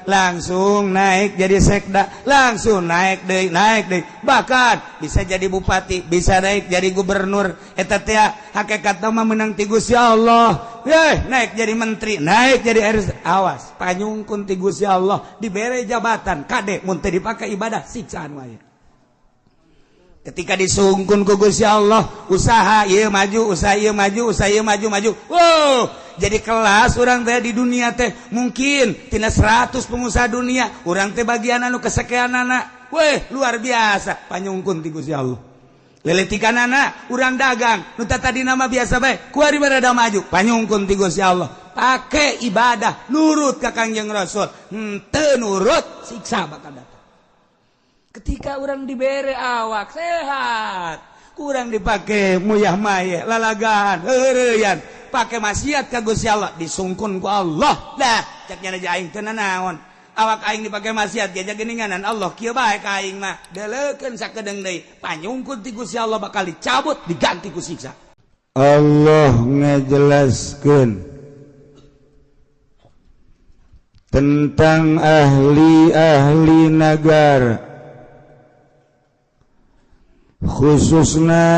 langsung naik jadi sekda, langsung naik deui, naik deui, bahkan bisa jadi bupati, bisa naik jadi gubernur. Eta teh hakikatna mah menang ti Gusti Allah. Naik jadi menteri, naik jadi RS, awas panyungkun ti Gusti Allah dibere jabatan kade mun teu dipake ibadah siksaan wae. Ketika disungkun ku Gusti Allah, usaha ieu maju, usaha ieu maju, usaha ieu maju maju. Wow, jadi kelas urang teh di dunia teh mungkin tina 100 pengusaha dunia, urang teh bagian anu kesekianana. Weh, luar biasa panyungkun ti Gusti Allah. Leletikanana urang dagang, nu tadi nama biasa bae, kuari rada maju, panyungkun ti Gusti Allah. Pake ibadah, nurut ka Kangjeng Rasul. Henteu nurut siksa bakal datang. Ketika orang dibere awak sehat, kurang dipakai muyah maye, lalagan, heureuyan, pakai maksiat ka Gusti Allah, disungkun ku Allah. Dah, cek nya aing teu nanaon. Awak aing dipake maksiat ge geuninganan Allah kieu bae ka aing mah. Deleukeun sakedeung deui, panyungkun ti Gusti Allah bakal dicabut, diganti ku siksa. Allah ngejelaskeun tentang ahli-ahli nagara, khususnya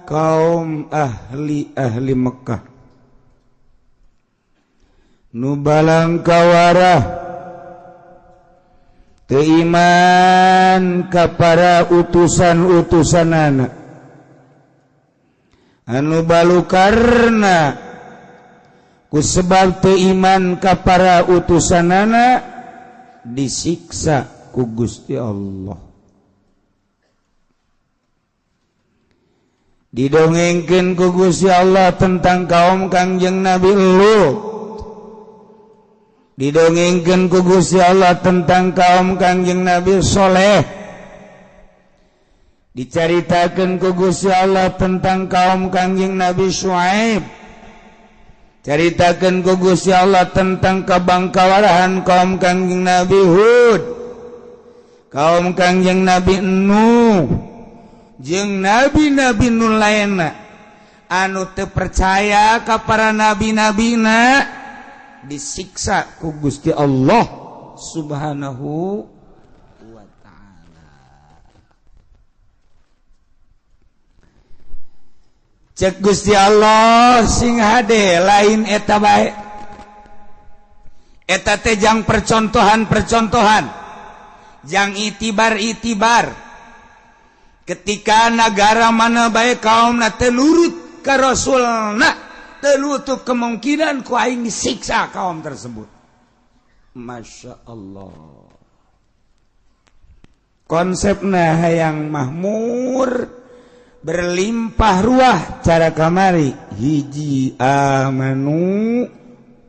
kaum ahli-ahli Mekah nu balangkawarah teu iman ka para utusan-utusanana anu balukarna ku sebab teu iman ka para utusanana disiksa ku Gusti Allah. Didongengkeun ku Gusti Allah tentang kaum Kangjeng Nabi Lut, didongengkeun ku Gusti Allah tentang kaum Kangjeng Nabi Soleh, dicaritakeun ku Gusti Allah tentang kaum Kangjeng Nabi Syuaib, caritakeun ku Gusti Allah tentang kabangkawarahan kaum Kangjeng Nabi Hud, kaum Kangjeng Nabi Nuh, jeung nabi-nabi nu lainna anu teu percaya ka para nabi-nabina disiksa ku Gusti Allah Subhanahu wa ta'ala. Cek Gusti Allah sing hade lain eta bae, eta teh jang percontohan-percontohan, jang itibar-itibar. Ketika negara mana bae kaum na teu nurut ka Rasulna, tertutup kemungkinan ku aing disiksa kaum tersebut. Masya Allah. Konsepna hayang mahmur berlimpah ruah cara kamari hiji amanu,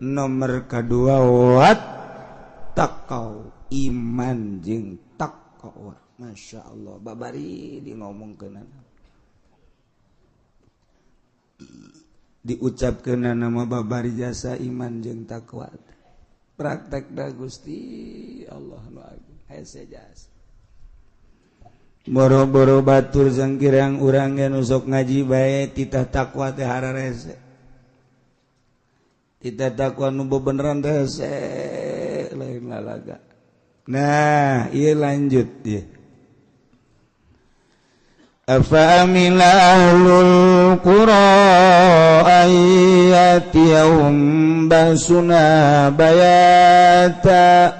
nomor kedua wat taqau, iman jeung taqwa. Masya Allah, babari di ngomongkeun diucapkeun nama babari jasa iman jeung takwa. Praktek da Gusti Allah nu agung hese jasa. Boro-boro batur sangkirang urang ge nu sok ngaji bae titah takwa teh hararese. Titah takwa nu bebeneran teh hese lain lalaga. Nah, ieu lanjut ieu. Afa amina ahlul qura ayyatiyahum basuna bayata.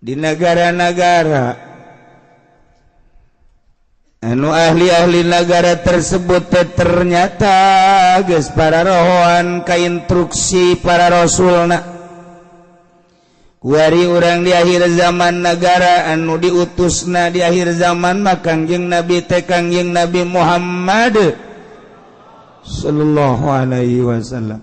Di negara-negara anu ahli-ahli negara tersebut ternyata geus para rohoan ka instruksi para rasulna. Kuari urang di akhir zaman negara anu diutusna di akhir zaman mah Kangjeng Nabi teh Kangjeng Nabi Muhammad sallallahu alaihi wasallam.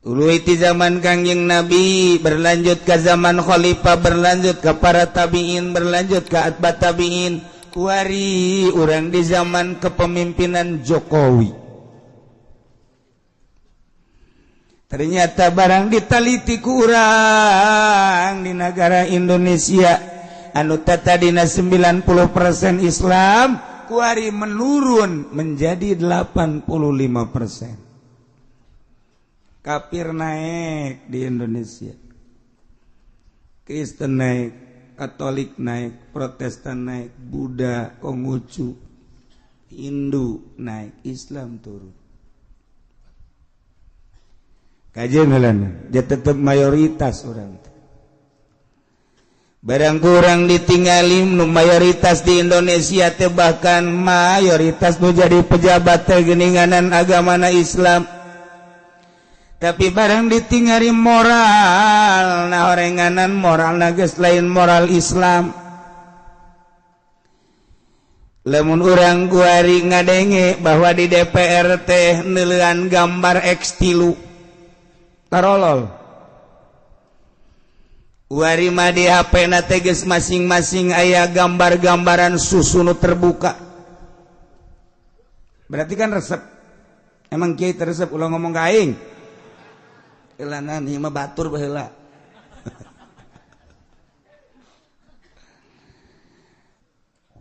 Tuluy ti zaman Kangjeng Nabi berlanjut ke zaman khalifah, berlanjut ke para tabiin, berlanjut ke atba tabiin. Kuari urang di zaman kepemimpinan Jokowi. Ternyata barang ditaliti kurang di negara Indonesia anu tadina 90% Islam kuari menurun menjadi 85%. Kafir naik di Indonesia, Kristen naik, Katolik naik, Protestan naik, Buddha, Konghucu, Hindu naik, Islam turun. Kajian heulana, dia tetap mayoritas orang. Barang kurang ditinggalin nu mayoritas di Indonesia teh, bahkan mayoritas nu jadi pejabat teh geuninganan agamana Islam. Tapi barang ditinggali moral, nah orenganan moral geus lain moral Islam. Lamun urang kuari ngadenge bahwa di DPR teh neuleuan gambar X3 tarolol. Kuari mah di HP na teh geus masing-masing aya gambar-gambaran susu nu terbuka. Berarti kan resep. Emang kiai teresep ulah ngomong ka aing. Elanan ieu mah batur baheula.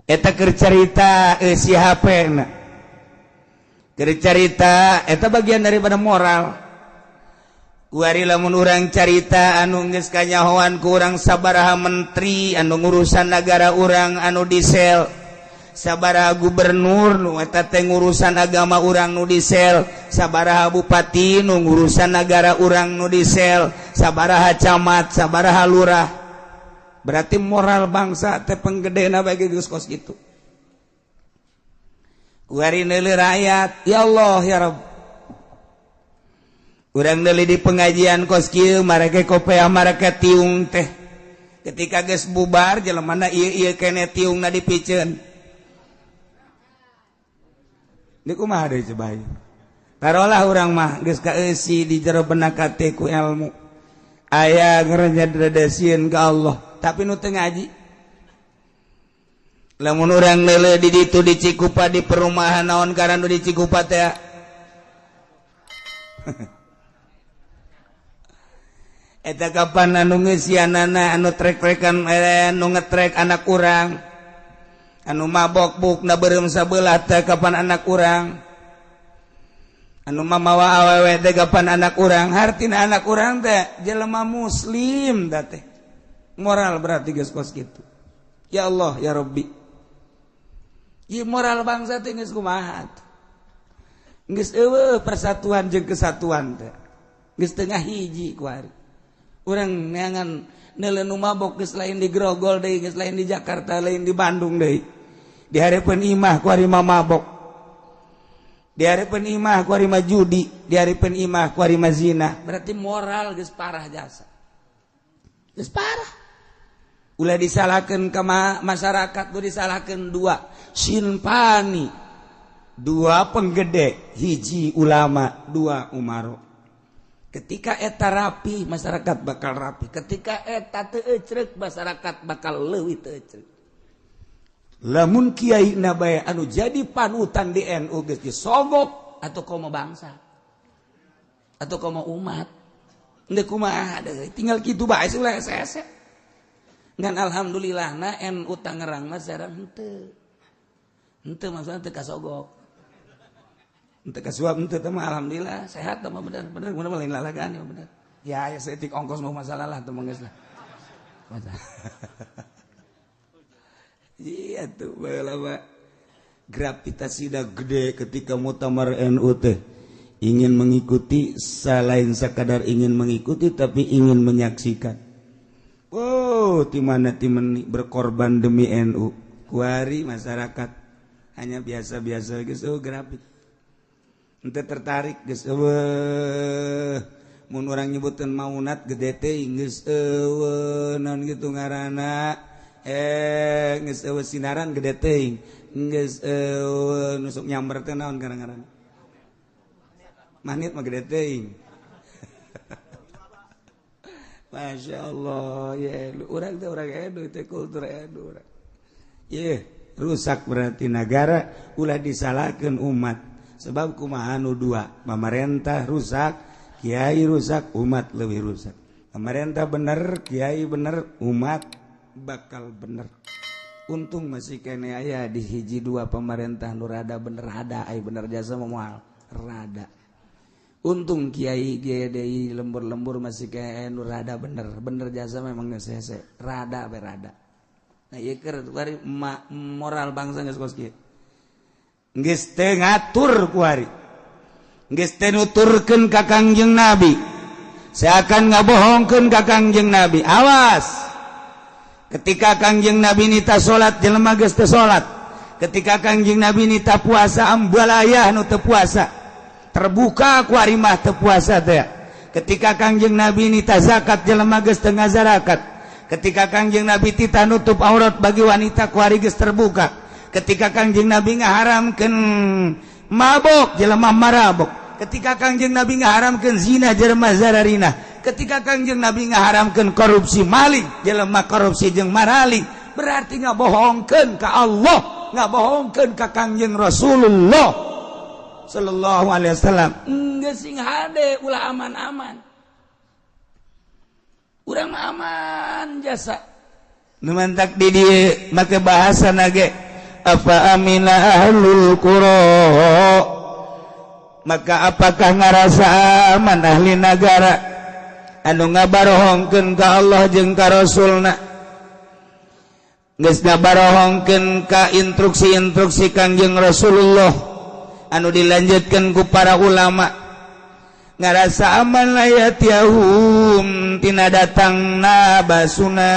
Eta keur carita si HP na. Keur carita eta bagian daripada moral. Kuari lamun urang carita anu geus kanyahoan ku urang sabaraha menteri anu ngurusan nagara urang anu disel, sabaraha gubernur nu eta teh ngurusan agama urang nu disel, sabaraha bupati nu ngurusan nagara urang nu disel, sabaraha camat, sabaraha lurah. Berarti moral bangsa teh penggedena bagi geus kos kitu. Kuari neuleuh rakyat, ya Allah ya Rabb. Urang deuli di pengajian kos kieu marake kopea marake tiung teh. Ketika geus bubar jelemana ieu-ieu kene tiungna dipiceun. Ini kumaha deui coba ieu. Tarolah urang mah geus kaeusi di jero benak hate ku ilmu. Aya ngerennya dredesieun ka Allah, tapi nu teu ngaji. Lamun urang leuleuh di ditu di Cikupa di perumahan naon karena nu di Cikupa teh. Eta kapan anu ngeusianana anu trek-trekan anu ngetrek anak urang. Anu mabok bukna beureum sabelah teh kapan anak urang. Anu mamawa awewe teh kapan anak urang. Hartina anak urang teh jelema muslim da teh. Moral berarti geus kos kitu. Ya Allah ya Rabbi. Ieu moral bangsa teh geus kumaha atuh. Geus eueuh persatuan jeung kesatuan teh. Geus tengah hiji ku ari. Urang neangan neuleuh nu mabok geus lain di Grogol deui, geus lain di Jakarta, lain di Bandung deui. Di hareupeun imah ku ari mah mabok. Di hareupeun imah ku ari mah judi, di hareupeun imah ku ari mah zina. Berarti moral geus parah jasa. Geus parah. Ulah disalahkeun ka masyarakat, ulah disalahkeun dua sinpani. Dua penggede, hiji ulama, dua umaro. Ketika eta rapi, masyarakat bakal rapi. Ketika eta teu ecrek, masyarakat bakal leuwih teu ecrek. Lamun kiai na bae anu jadi panutan di NU geus disogok atau komo bangsa atau komo umat. Henteu kumaha deui, tinggal kitu bae ulah hese-hese. Ngan alhamdulillah na NU Tangerang mah sareng henteu. Henteu maksudna teu kasogok. Henteu kasuap henteu teh mah alhamdulillah sehat teh mah bener-bener mun lain lalagaan ya bener. Ya ya seetik ongkos mau masalah lah teh mah geus lah. Masalah. Iya tuh baheula mah gravitasi dah gede ketika muktamar NU teh ingin mengikuti, selain sekadar ingin mengikuti tapi ingin menyaksikan. Oh, di mana timen berkorban demi NU. Kuari masyarakat hanya biasa-biasa geus oh grafik. Henteu tertarik geus eueuh. Mun urang nyebuteun maunat gede teh geus eueuh naon kitu ngaranna. Geus eueuh sinaran gede teuing. Geus eueuh nusuk nyamber teh naon ngaran-ngaranna. Manit mah gede teuing. Masya Allah, ya urang teh urang edu teh kultur edu urang. Ye, rusak berarti negara ulah disalahkeun umat. Sebab kumaha nu dua, pamarentah rusak, kiai rusak, umat lebih rusak. Pemerintah bener, kiai bener, umat bakal bener. Untung masih kene aya di hiji dua pemerintah nu rada bener ada, ai bener jasa moal rada. Untung kiai GDI lembur-lembur masih kayak nu rada bener bener jasa memang geus hese rada berada. Nah ieu keur kuari moral bangsa geus kos kieu. Geus teu ngatur kuari. Geus teu nuturkeun ka Kangjeng Nabi. Seakan ngabohongkeun ka Kangjeng Nabi. Awas. Ketika Kangjeng Nabi nita salat jelema geus teu salat. Ketika Kangjeng Nabi nita puasa ambalayah nu teu puasa. Terbuka ku ari mah teu puasa teh. Ketika Kangjeng Nabi nita zakat jelema geus teu ngazarakat. Ketika Kangjeng Nabi tita nutup aurat bagi wanita ku ari geus terbuka. Ketika Kangjeng Nabi ngaharamkeun mabok jelema marabok. Ketika Kangjeng Nabi ngaharamkeun zina jelema zararina. Ketika Kangjeng Nabi ngaharamkeun korupsi maling jelema korupsi jeung maraling. Berarti ngabohongkeun ka Allah, ngabohongkeun ka Kangjeng Rasulullah sallallahu alaihi wasallam. Geus sing hade ulah aman-aman. Urang aman jasa. Nu mantak di dieu make bahasa nage afa amina ahlul qura. Maka apakah ngarasa aman ahli nagara anu ngabarohongkeun ka Allah jeung ka Rasulna? Geus ngabarohongkeun ka instruksi-instruksi Kangjeng Rasulullah anu dilanjutkan ku para ulama. Ngarasa aman layatiahum tina datangna basuna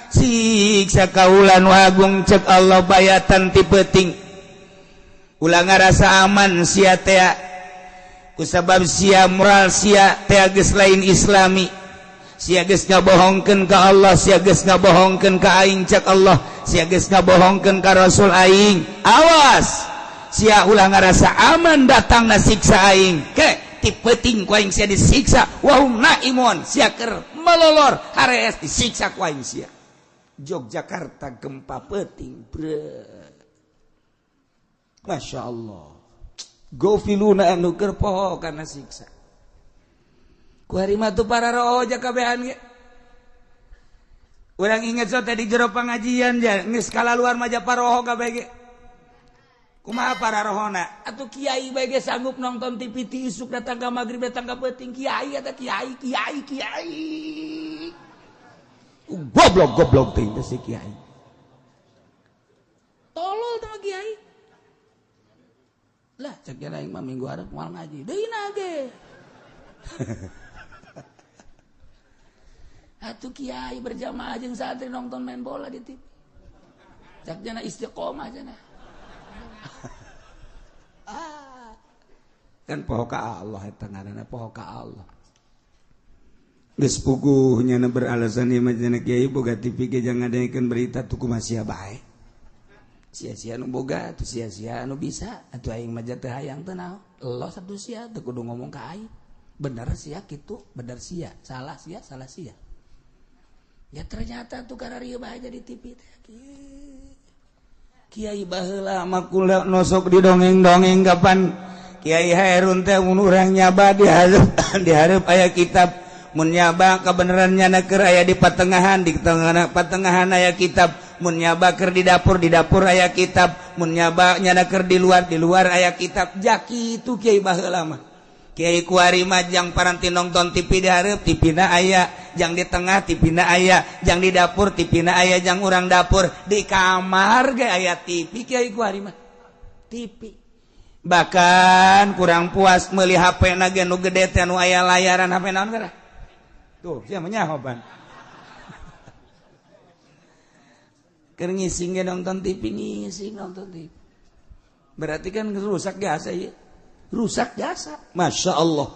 siksa kaula nu agung cek Allah bayatan ti peuting. Ulah ngarasa aman sia teh kusabab sia moral sia teh geus lain islami. Sia geus ngabohongkeun ka Allah, sia geus ngabohongkeun ka aing cek Allah, sia geus ngabohongkeun ka Rasul aing. Awas sia ulah ngarasa aman datangna siksa aing. Ke ti peuting ku aing sia disiksa wa hum naimun sia keur melolor harees disiksa ku aing sia. Yogyakarta gempa peuting bre. Masya Allah. Gofiluna anu keur poho kana siksa. Ku hari mah tuh para roja kabehan ge. Urang inget so teh di jero pangajian ja geus kalaluar mah ja paroho kabeh ge. Kumaha para rohona? Atuh kiai bae ge sanggup nonton TV ti isuk datang ka magrib datang ka peuting kiai eta kiai kiai kiai. Goblok goblok teh si kiai. Tolol teh kiai. Lah cek aing mah minggu hareup moal ngaji. Deui ge. Atuh kiai berjamaah jeung santri nonton main bola di TV. Cek jana istiqomah jana. Kan poho ka Allah eta ngaranna poho ka Allah. Geus puguh nyana beralasan ieu mah cenah kiai boga TV ge jangan ngadengekeun berita tuh kumaha sia bae. Sia-sia nu boga atuh sia-sia nu bisa atuh aing mah teu hayang teu naon. Los atuh sia teu kudu ngomong ka aing. Bener sia kitu, bener sia, salah sia, salah sia. Ya ternyata tuh kararieu bae jadi TV teh. Kiai baheula mah kula nosok di dongeng-dongeng kapan Kiai Hairun teh mun urang nyaba di hareup aya kitab, mun nyaba kabeneran nyana keur aya di patengahan, di tengah patengahan aya kitab, mun nyaba keur di dapur aya kitab, mun nyaba nyana keur di luar aya kitab. Jaki itu kiai baheula mah. Kiai kuari mah jang paranti nonton TV di hareup, TV na aya, jang di tengah TV na aya, jang di dapur TV na aya, jang urang dapur di kamar ge aya TV kiai kuari mah. TV. Bahkan kurang puas meuli HP na ge nu gede teh nu aya layaran HP naon geura? Tuh, sia mah nyaho pan. Keur ngising ge nonton TV, ngising nonton TV. Berarti kan rusak jasa ieu. Rusak jasa. Masya Allah.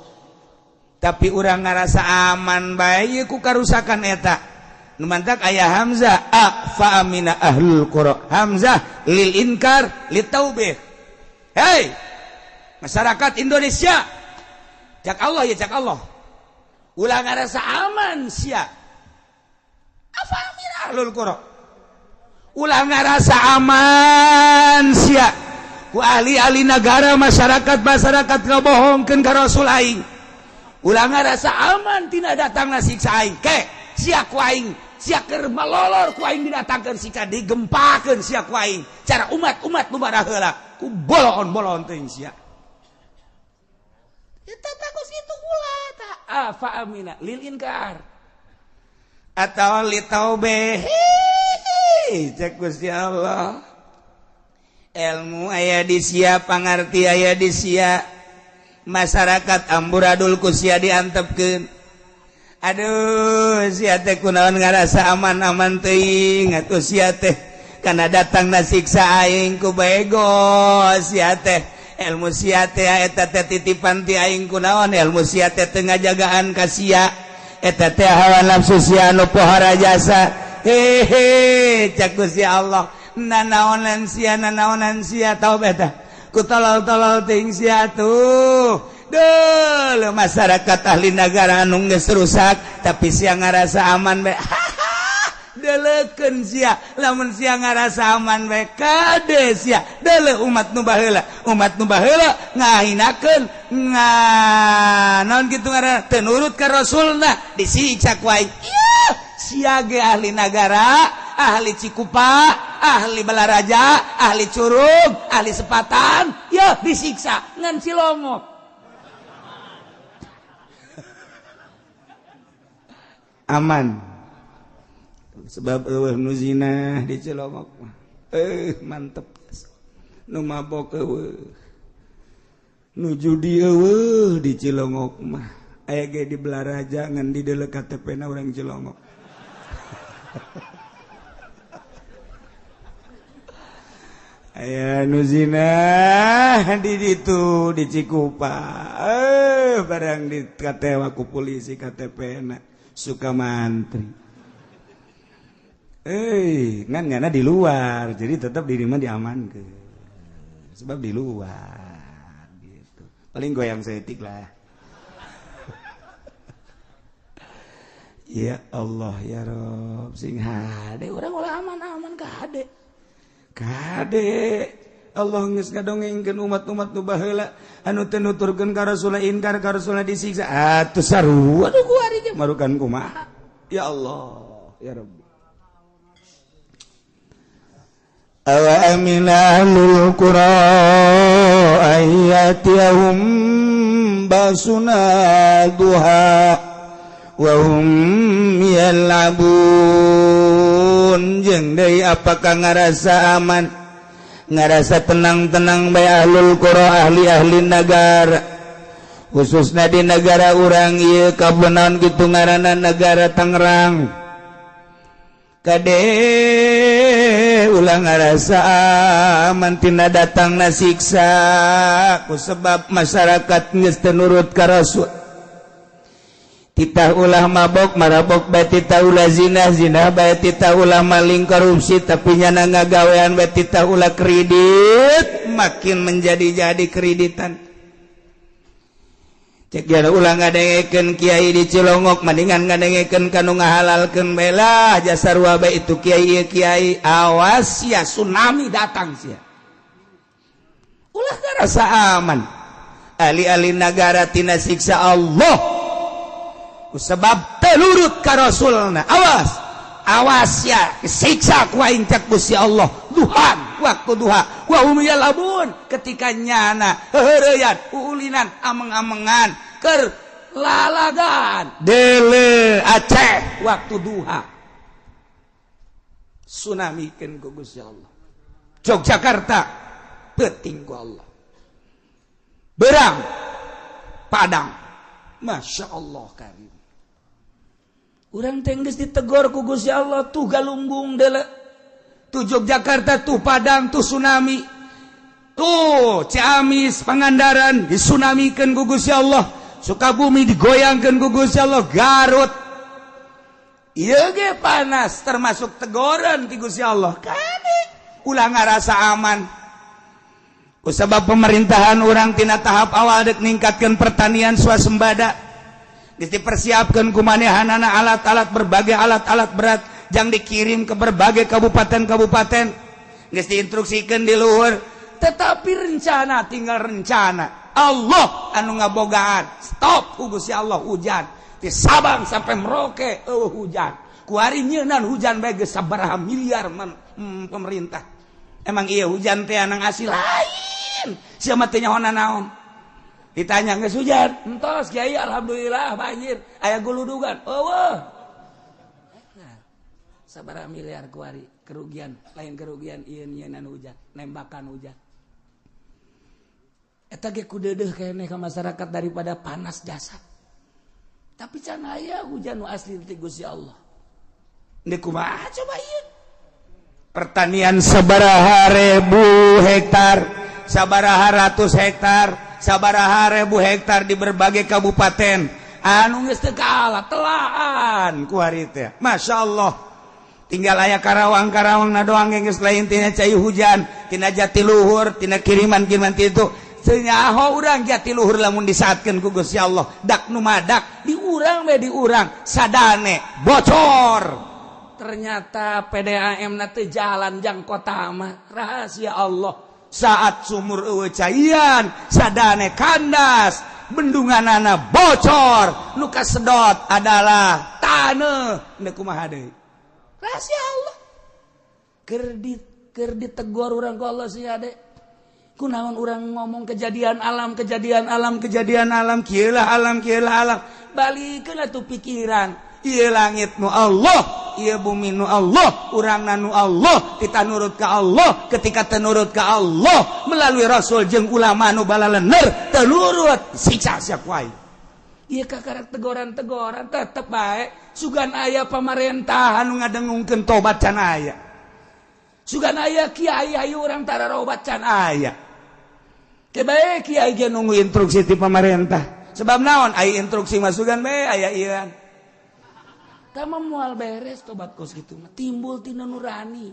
Tapi urang ngarasa aman bae ku karusakan eta. Nu mantak aya hamzah fa amina ahlul qura. Hamzah lil inkar litaubih. Hei, masyarakat Indonesia. Cak Allah ya cak Allah. Ulah ngarasa aman sia. Afa amina ahlul qura. Ulah ngarasa aman sia. Ku ahli-ahli negara masyarakat ngabohongkeun ka Rasul aing. Ulah ngarasa aman tina datangna siksa aing. Ke sia ku aing, sia keur malolor ku aing didatangkeun siksa digempakeun sia ku aing. Cara umat-umat nu baraheula ku boloon-boloon teuing sia. Fa fa amina lil inkar atau li taubeh. Cek Gusti Allah. Ilmu aya di sia, pangarti aya di sia. Masyarakat amburadul ku sia diantepkeun. Aduh, sia teh kunaon ngarasa aman-aman teuing atuh sia teh kana datangna siksa aing ku bego sia teh. Ilmu sia teh eta teh titipan ti aing kunaon ilmu sia teh teu ngajagaan ka sia. Eta teh hawa nafsu sia anu pohara jasa. Hehe, cek Gusti Allah. Nanaonan sia, nanaonan sia tau beta. Ku tolol-tolol teuing sia tuh. Duh, masyarakat ahli negara anu geus rusak tapi sia ngarasa aman bae. Deleukeun sia, lamun sia ngarasa aman bae kade sia. Deuleu umat nu baheula, umat nu baheula ngahinakeun nga naon kitu ngaranna teu nurut ka rasulna disiksa ku aing. Ieu sia ge ahli nagara, ahli Cikupa, ahli Balaraja, ahli Curug, ahli Sepatan, ya disiksa ngan Cilongok. Aman. Sebab eueuh nu zina di Cilongok mah. Mantep. Nu mabok eueuh. Nu judi eueuh di Cilongok mah. Aya ge di Balaraja ngan di deuleu KTP-na urang Cilongok. Aya nu zina di ditu di Cikupa. Barang di katewa ku polisi KTP-na suka mantri. Ngan ngana di luar, jadi tetap di rumah diamankeun. Sebab di luar gitu. Paling goyang setik lah. Ya Allah ya Rob, sing hade urang ulah aman-aman ka hade. Kade Allah geus ngadongengkeun umat-umat nu baheula anu teu nuturkeun ka Rasulna inkar ka Rasulna disiksa. Atuh sarua nu kuari ge marukan kumaha. Ya Allah ya Rabbi. Awa amina ahlul qura ayatihum basuna duha wa hum yal'abun. Jeung deui apakah ngarasa aman, ngarasa tenang-tenang bae ahlul qura, ahli-ahli nagara, khususna di negara urang ieu kabenaon kitu ngaranna negara Tangerang. Kade ulah ngarasa aman tina datangna siksa ku sebab masyarakat geus teu nurut ka Rasul. Titah ulah mabok marabok bae, titah ulah zina zina bae, titah ulah maling korupsi tapi nyana ngagawean bae, titah ulah kredit makin menjadi-jadi kreditan. Cek jana ulah ngadengekeun kiai di Cilongok mendingan ngadengekeun kanu ngahalalkeun bae lah jasa sarua bae itu kiai ieu kiai. Awas sia tsunami datang sia. Ulah ngarasa aman ahli-ahli nagara tina siksa Allah sebab telurut ka Rasulna. Awas awas ya siksa ku aing cek Gusti Allah. Duhan waktu duha wa hum yalabun ketika nyana heureyan uulinan ameng-amengan keur lalagan dele Aceh waktu duha tsunamikeun ku Gusti Allah. Yogyakarta peuting ku Allah. Berang Padang Masya Allah karim. Urang teh geus ditegor ku Gusti Allah tuh Galunggung deuleu, tuh Yogyakarta, tuh Padang, tuh tsunami, tuh Ciamis, Pangandaran disunamikeun ku Gusti Allah, Sukabumi digoyangkeun ku Gusti Allah, Garut ieu ge panas termasuk tegoran ti Gusti Allah. Kade ulah ngarasa aman. Ku sabab pemerintahan urang tina tahap awal dek ningkatkeun pertanian swasembada. Dipersiapkan kumanehanana alat-alat berbagai alat-alat berat yang dikirim ke berbagai kabupaten-kabupaten, geus diinstruksikeun di luhur, tetapi rencana tinggal rencana. Allah anu ngabogaan stop ku Gusti Allah hujan di Sabang sampai Merauke eueuh hujan. Kuari nyeunan hujan bae geus sabaraha miliar pemerintah. Emang iya hujan teh anang asli lain sia mah teh nyaho naon. Ditanya, "Geus hujan?" "Entos, Kiai, alhamdulillah banjir." "Aya guludugan?" "Euweuh." Nah, sabaraha miliar kuari kerugian, lain kerugian ieu nyieun hujan, nembakan hujan. Eta ge ku deudeuh keneh ka masyarakat daripada panas jasad. Tapi can aya hujan nu asli ti Gusti Allah. Ini kumaha coba ieu? Pertanian sabaraha ribu hektar, sabaraha ratus hektar, sabaraha ribu hektar di berbagai kabupaten anu geus teu kaala telaan ku hari teh. Masya Allah, tinggal aya Karawang-Karawang na doang geus lain tina cai hujan, tina jatiluhur, tina kiriman-kiriman itu. Senyaho urang jatiluhur lamun disaatkeun ku Gusti Allah dak nu madak di urang we, di urang sadane bocor. Ternyata PDAM na teu jalan jang kota mah rahasia Allah. Saat sumur euweuh caian, sadane kandas, bendunganana bocor, nu kasedot adalah taneuh. Ndek kumaha deui? Rahasia Allah. Keur ditegor urang ku Allah sih, ade. Kunaon urang ngomong kejadian alam, kejadian alam, kejadian alam, kieu lah alam, kieu lah alam? Balikeun atuh pikiran. Ieu langit nu Allah, ieu bumi nu Allah, urangna nu Allah. Kita nurut ka Allah. Ketika tenurut ka Allah melalui Rasul jeung ulama nu balalener, tenurut siksa sia ku aing. Ieu kakarak tegoran-tegoran tetep bae. Sugan aya pamarentahan anu ngadengungkeun tobat can aya. Sugan aya kiai ayu urang tararobat can aya. Ke bae kiai ge nunggu instruksi ti pamarentah. Sebab naon? Aya instruksi masukan bae aya ieu. Tama moal beres tobat kos gitu mah. Timbul tina nurani.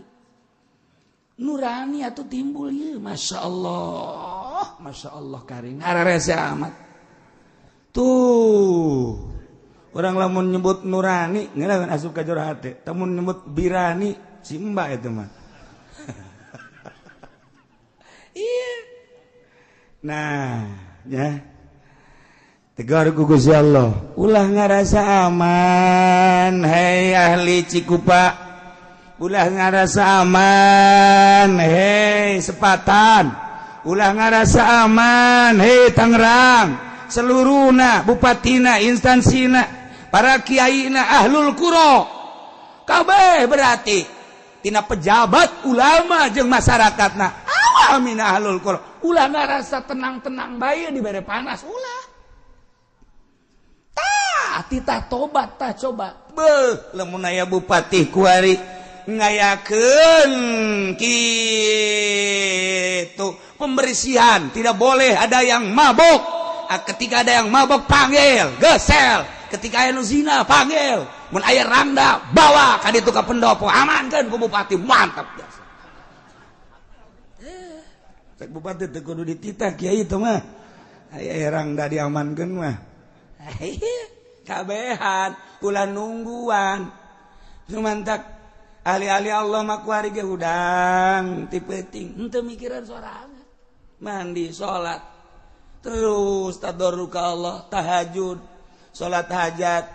Nurani atau timbul ieu, Masya Allah. Masya Allah karing. Ararese amat. Tuh. Orang lamun nyebut nurani ngeunaheun asup ka jero hate. Lamun nyebut birani si mbak itu mah. Iya. Nah, ya. Tegar ku Gusti Allah. Ulah ngarasa aman, hei ahli Cikupa. Ulah ngarasa aman, hei Sepatan. Ulah ngarasa aman, hei Tangerang. Seluruhna, bupatina, instansina, para kiaina, ahlul qura. Kabeh berarti tina pejabat, ulama jeung masyarakatna. Awamina ahlul qura. Ulah ngarasa tenang-tenang bae dibere panas, ulah. Tah, titah tobat tah coba. Beuh, lamun aya bupati kuari ngayakeun kitu pembersihan, tidak boleh ada yang mabok. Ah, ketika ada yang mabok panggil, gesel. Ketika aya nu zina panggil. Mun aya rangda bawa ka ditu ka pendopo, amankeun ku bupati, mantap biasa. Cek bupati teu kudu dititah kiai itu mah. Aya rangda diamankeun mah. Kabehan ulah nungguan. Sumantak ahli-ahli Allah mah kuari ge hudang ti peuting henteu mikiran sorangan. Mandi, salat, terus tadarru ka Allah, tahajud, salat hajat,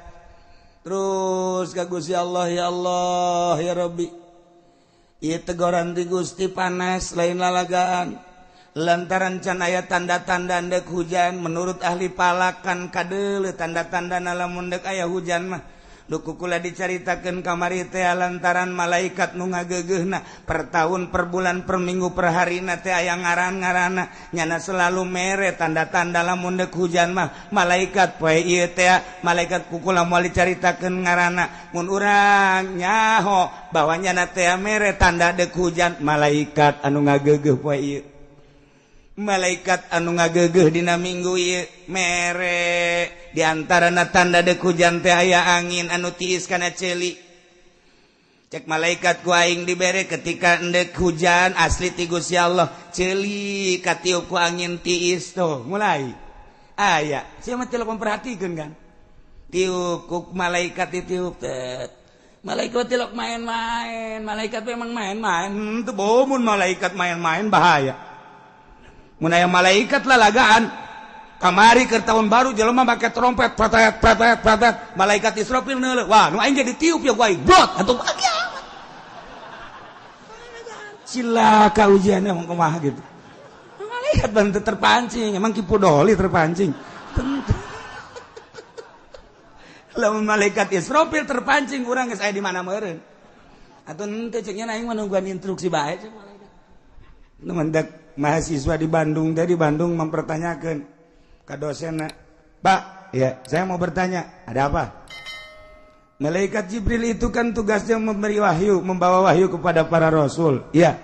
terus ka Gusti Allah, ya Allah, ya Rabbi. Ieu tegoran ti Gusti panas lain lalagaan. Lantaran can aya tanda-tanda ndek hujan menurut ahli palakan kadeuleu tanda-tanda lamun ndek aya hujan mah. Duku kula dicaritakeun kamari teh lantaran malaikat nu ngageugeuhna per tahun, per bulan, per minggu, per harina teh aya ngaran-ngaranna, nyana selalu mere tanda-tanda lamun deuk hujan mah malaikat poe ieu teh malaikat kukula moal dicaritakeun ngaranna. Mun urang nyaho bahwa nyana teh mere tanda deuk hujan malaikat anu ngageugeuh poe ieu, malaikat anu ngageugeuh dina minggu ieu mere. Di antarana tanda deuk hujan teh aya angin anu tiis kana ceuli. Cek malaikat ku aing dibere ketika endek hujan asli ti Gusti Allah, ceuli katiup ku angin tiis tuh mulai aya. Sia mah teu memperhatikeun kan, tiup ku malaikat ditiup tet. Malaikat tilok main-main, malaikat memang main-main. Teu bomun malaikat main-main bahaya. Mun aya malaikat lalagaan kamari ke tahun baru jelema make trompet pretet pretet pretet, malaikat Israfil neuleuh, wah nu aing jadi tiup ya ku aing brot atuh kiamat. Cilaka ujiannya mau kumaha gitu. Malaikat bantu terpancing, emang Ki Pudoli terpancing. Tentu. Lamun malaikat Israfil terpancing urang geus aya di mana meureun. Atuh henteu ceuk nya aing mah nungguan instruksi bae cek malaikat. Nu mendak mahasiswa di Bandung teh di Bandung mempertanyakeun ka dosenna, "Pak, ya, saya mau bertanya, ada apa?" Malaikat Jibril itu kan tugasnya memberi wahyu, membawa wahyu kepada para rasul. Iya.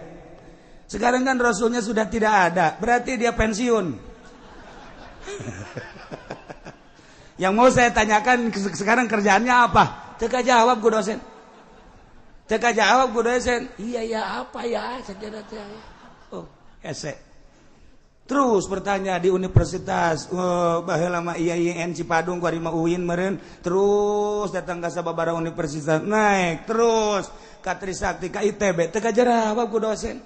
Sekarang kan rasulnya sudah tidak ada, berarti dia pensiun. Yang mau saya tanyakan sekarang kerjaannya apa? Teka jawab ku dosen. Teka jawab ku dosen. Iya ya apa ya? Saya oh, hese. Terus bertanya di universitas, oh, baheula mah IAIN Cipadung kuari mah UIN meureun, terus datang ka sababaraha universitas, naik terus ka Trisakti ka ITB, teu kajawab ku dosen.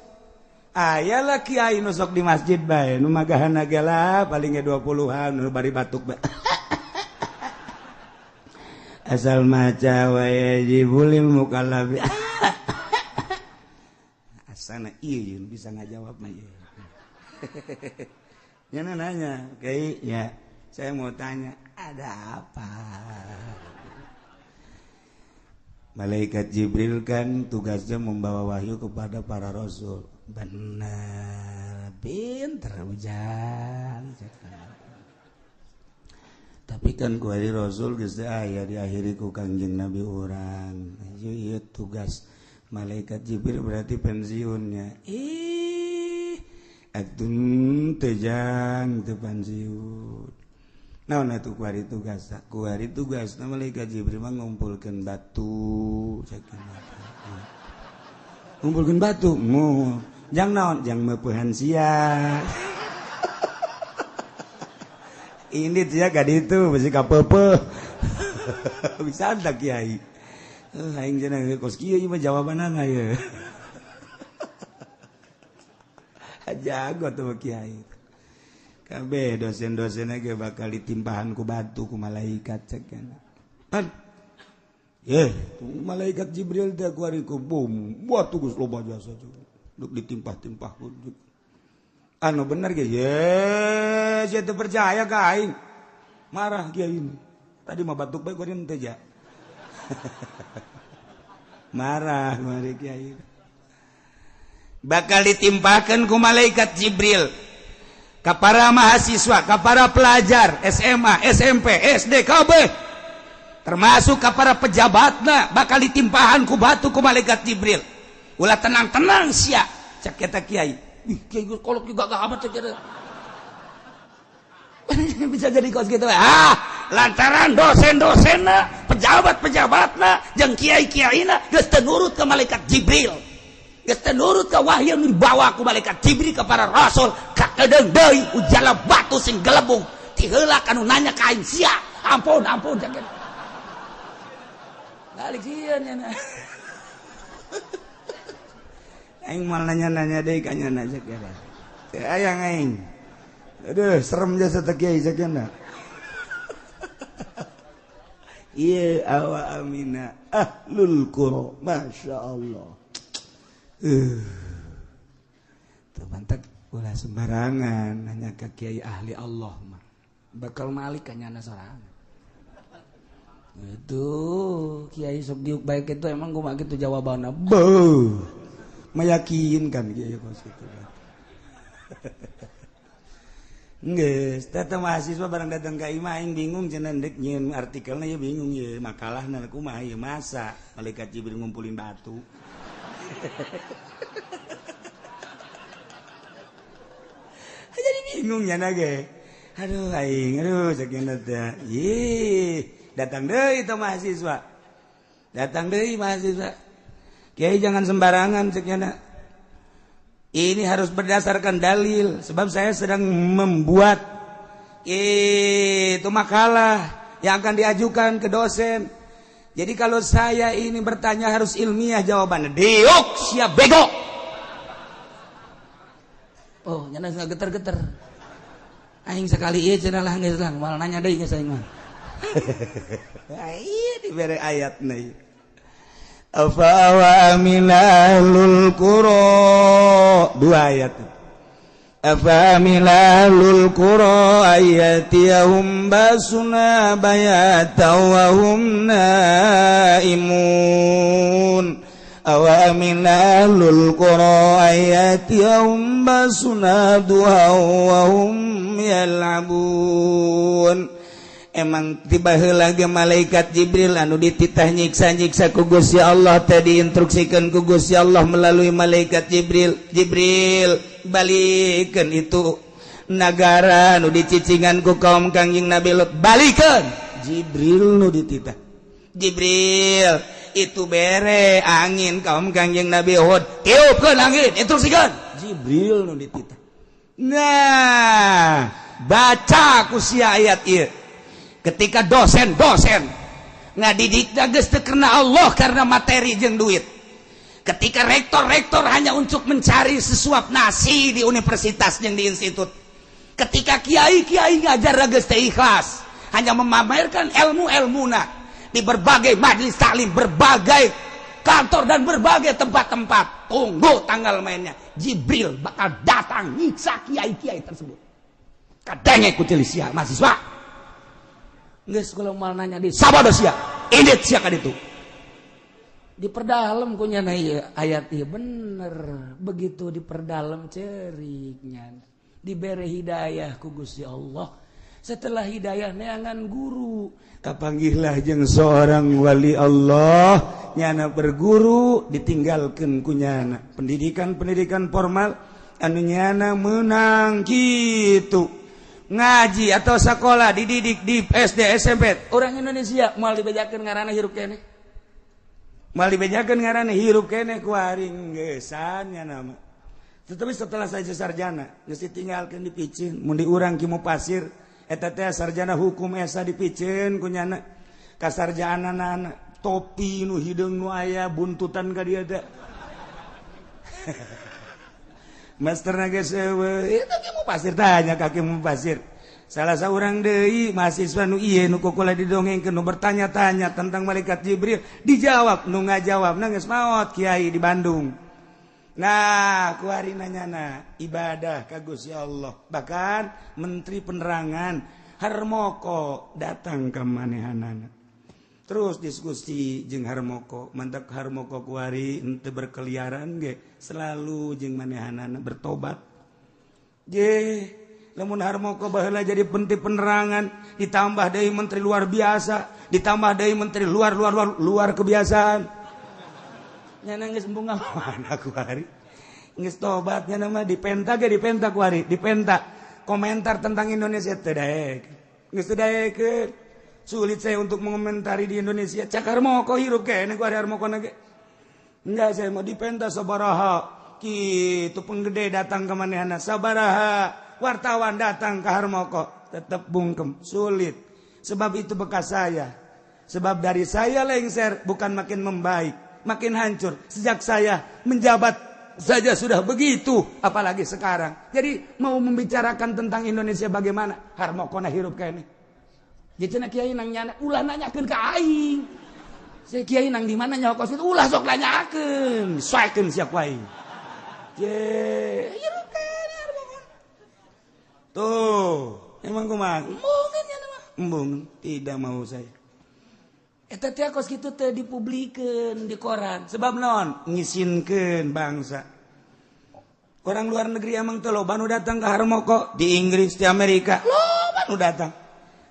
Aya lah kiai nu sok di masjid bae, nu magahana ge lah paling ge 20-an nu bari batuk bae. Asal maca wae jibulil mukallabi. Asana ieu bisa ngajawab mah ieu. Nya nanya, kiai ya, saya mau tanya, ada apa? Malaikat Jibril kan tugasnya membawa wahyu kepada para rasul. Benar, pinter ujang. Tapi kan ku ari rasul geus teh aya diakhiri ku Kangjeng Nabi urang. Ieu tugas malaikat Jibril berarti pensiunnya. Ih, atun tejang teu pensiun. Naon atuh ku ari tugas? Ku ari tugasna malaikat Jibril mah ngumpulkeun batu, ngumpulkeun batu, mu jang naon? Jang meupehan sia. Ini dia gak itu besi kapepe. Bisa tak kiai? Aing cenah kos kieu ieu mah jawabanana ye. Jago tuh kiai. Kabeh dosen-dosenna ge bakal ditimpahan ku batu ku malaikat cek kana. Pan. Ye, malaikat Jibril teh ku ari ku bom, batu geus loba jasa duk ditimpah-timpah ku. Anu bener ge, ye, saya teu percaya ka aing. Marah kiai ini. Tadi mah batuk bae kuring teh ja. Marah mari kiai. Bakal ditimpakeun ku malaikat Jibril ka para mahasiswa, ka para pelajar SMA, SMP, SD, KB, termasuk ka para pejabatna bakal ditimpahan ku batu ku malaikat Jibril. Ulah tenang-tenang sia, cek eta kiai. Ih, kiai kolok juga gak amat cek eta. Bisa jadi kos gitu. Ah, lantaran dosen-dosenna, pejabat-pejabatna, jeung kiai-kiaina geus teu nurut ka malaikat Jibril. Geus teu nurut ka wahyu nu dibawa ku malaikat Jibril ka para rasul, kakedeung deui ujala batu sing gelebung. Ti heula kanu nanya ka aing sia. Ampun, ampun cek eta. Balik sieun nya. Aing mal nanya-nanya deui ka nya cek eta. Teu aya aing. Aduh, serem jasa teh kiai cek nya. Ieu awa amina ahlul qura, masya Allah. Teu mantak ulah sembarangan nanya ka kiai ahli Allah mah. Bakal malik ka nyana sorangan. Itu kiai sok diuk baik itu emang kumaha kitu jawabanna. Beuh. Meyakinkan kiai kos kitu. Geus, teh mahasiswa barang datang ka imah aing bingung cenah deuk nyieun artikelna ye bingung ye makalahna kumaha ye masa malaikat Jibril ngumpulin batu. Jadi bingung nya ge. Aduh aing, aduh cek teh. Ih, datang deui teh mahasiswa. Datang deui mahasiswa. Kiai jangan sembarangan cek nya. Ini harus berdasarkan dalil, sebab saya sedang membuat itu makalah yang akan diajukan ke dosen. Jadi kalau saya ini bertanya harus ilmiah jawabannya. Diuk siap bego. Oh, nyana geter-geter. Aing sekali ieu cenah lah geus lah, moal nanya deui geus aing mah. Ieu dibere ayatna ieu. Afa wa aminalul qura, dua ayat. Afa aminalul qura ayatiyahum basuna bayata wa hum naimun. Awa aminalul qura ayatiyahum basuna duha wa hum yal'abun. Emang tiba heula ge malaikat Jibril anu dititah nyiksa-nyiksa ku Gusti Allah teh diinstruksikeun ku Gusti Allah melalui malaikat Jibril. Jibril balikeun itu nagara nu dicicingan ku kaum Kangjeng Nabi Lut, balikeun. Jibril nu dititah. Jibril itu bere angin kaum Kangjeng Nabi Hud, tiupkeun angin, instruksikeun. Jibril nu dititah. Nah, baca ku sia ayat ieu. Ketika dosen-dosen ngadidik geus teu karena Allah karena materi jeung duit. Ketika rektor-rektor hanya untuk mencari sesuap nasi di universitas jeung di institut. Ketika kiai-kiai ngajar geus teu ikhlas, hanya memamerkan ilmu-ilmuna di berbagai majelis taklim, berbagai kantor dan berbagai tempat-tempat. Tunggu tanggal mainnya, Jibril bakal datang nyiksa kiai-kiai tersebut. Kadenge ku sia mahasiswa. Geus kalau mal nanya di sabodo sia, indit sia ka ditu. Diperdalam ku nyana ieu ayat ieu bener. Begitu diperdalam ceriknya. Dibere hidayah ku Gusti Allah. Setelah hidayah neangan guru, kapanggihlah jeung seorang wali Allah, nyana berguru ditinggalkeun ku nyana. Pendidikan-pendidikan formal anu nyana menang kitu. Ngaji atau sekolah dididik di SD SMP orang Indonesia moal dibejakeun ngaranna hirup keneh, moal dibejakeun ngaranna hirup keneh ku aring geusan nya nama. Tetapi setelah saya sarjana geus ditinggalkeun dipiceun mun di urang Ki Mupasir eta teh sarjana hukum esa dipiceun ku nyana kasarjanana topi nu hideung nu aya buntutan ka dieu teh. Master geus eueuh itu Ki Mupasir, tanya ka Ki Mupasir. Salah seorang deui mahasiswa nu ieu nu kokola didongengkeun nu bertanya-tanya tentang malaikat Jibril dijawab nu ngajawab geus maot kiai di Bandung. Nah, ku ari nanyana ibadah ka Gusti Allah. Bahkan menteri penerangan Harmoko datang ka manehanana. Terus diskusi jeung Harmoko, mantak Harmoko kuari henteu berkeliaran ge selalu jeung manehanana bertobat. Je, lamun Harmoko baheula jadi menteri penerangan, ditambah deui menteri luar biasa, ditambah deui menteri luar luar luar luar kebiasaan. Nyana geus embung mana kuari. Geus tobat nyana mah dipenta ge dipenta kuari, dipenta komentar tentang Indonesia teu daek. Geus teu daekeun. Sulit saya untuk mengomentari di Indonesia. Cak Harmoko hirup kene ku ari Harmoko ge. Enggak, saya mau dipenta sabaraha. Kitu penggede datang ke manehana sabaraha, wartawan datang ke Harmoko, tetap bungkem, sulit. Sebab itu bekas saya. Sebab dari saya lengser bukan makin membaik, makin hancur. Sejak saya menjabat saja sudah begitu, apalagi sekarang. Jadi mau membicarakan tentang Indonesia bagaimana? Harmoko na hirup kene. Jadi cenah kiai nang nyana ulah nanyakeun ka aing. Saya kiai nang di mana nyaho kos itu ulah sok nanyakeun, soekeun sia ku aing. Ye, hirup kene Harmoko. Tuh, emang kumaha? Embungeun nyana mah. Embung, tidak mau saya. Eta teh kos kitu teh dipublikeun di koran. Sebab naon? Ngisinkeun bangsa. Orang luar negeri emang teh loba nu datang ke Harmoko, di Inggris, di Amerika, loba nu datang.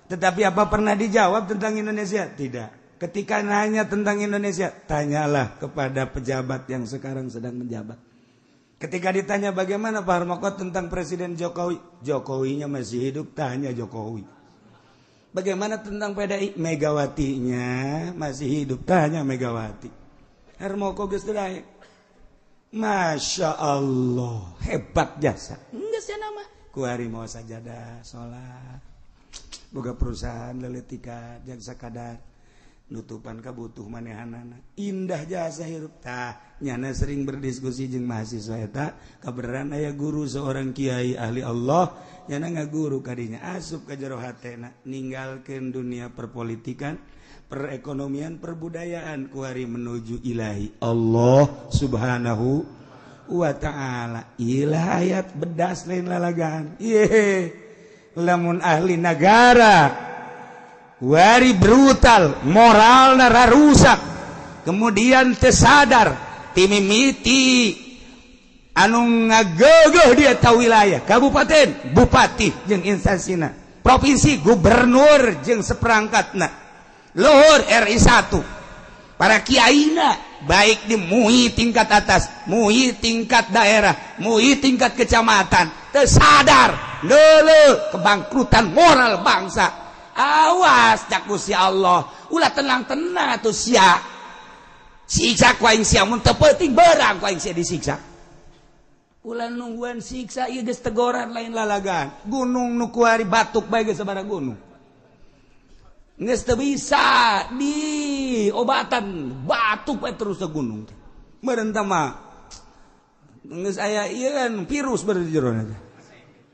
Tetapi apa pernah dijawab tentang Indonesia? Tidak. Ketika nanya tentang Indonesia, tanyalah kepada pejabat yang sekarang sedang menjabat. Ketika ditanya bagaimana Pak Harmoko tentang Presiden Jokowi, Jokowinya masih hidup, tanya Jokowi. Bagaimana tentang PDI? Megawatinya masih hidup, tanya Megawati. Harmoko geus teu daek. Masya Allah, hebat jasa. Geus sia nama. Ku ari mau sajadah, salat. Boga perusahaan leletika jeung sakadar nutupan kabutuh manehanana. Indah jasa hirup. Tah, nyana sering berdiskusi jeung mahasiswa eta, kabeneran aya guru seorang kiai ahli Allah, nyana ngaguru kadinya asup ka jero hatena, ninggalkeun dunia perpolitikan, perekonomian, perbudayaan kuari menuju ilahi Allah Subhanahu wa ta'ala. Ilah ayat bedas lain lalagaan. Ye lamun ahli negara wari brutal, moralna rusak, kemudian tersadar timimiti anu ngagegeh dia tahu wilayah kabupaten, bupati jeung instansina, provinsi gubernur jeung seperangkatna, luhur RI 1, para kiaina baik di MUI tingkat atas, MUI tingkat daerah, MUI tingkat kecamatan, tersadar leuleuh kebangkrutan moral bangsa. Awas cak Gusti Allah, ulah tenang-tenang atuh sia. Siksa ku aing sia mun teu penting berang ku aing sia disiksa. Ulah nungguan siksa ieu geus tegoran lain lalagan. Gunung nu kuari batuk bae geus sabaraha gunung. Geus teu bisa di obatan batuk bae terus ke gunung teh. Meureun tah mah geus aya ieu kan virus beureun di jero teh.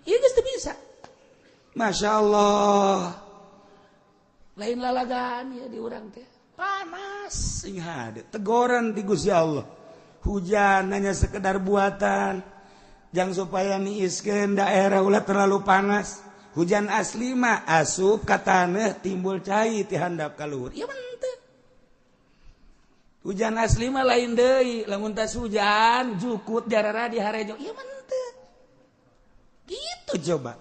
Ieu geus teu bisa. Masya Allah. Lain lalagaan ya di urang teh. Panas sing hade tegoran ti Gusti Allah. Hujan hanya sekedar buatan. Jang supaya niiskeun daerah ulah terlalu panas. Hujan asli mah asup ka taneuh timbul cai ti handap ka luhur. Ieu mah henteu. Hujan asli mah lain deui, lamun tas hujan jukut jarara di harejo. Ieu mah henteu. Gitu coba.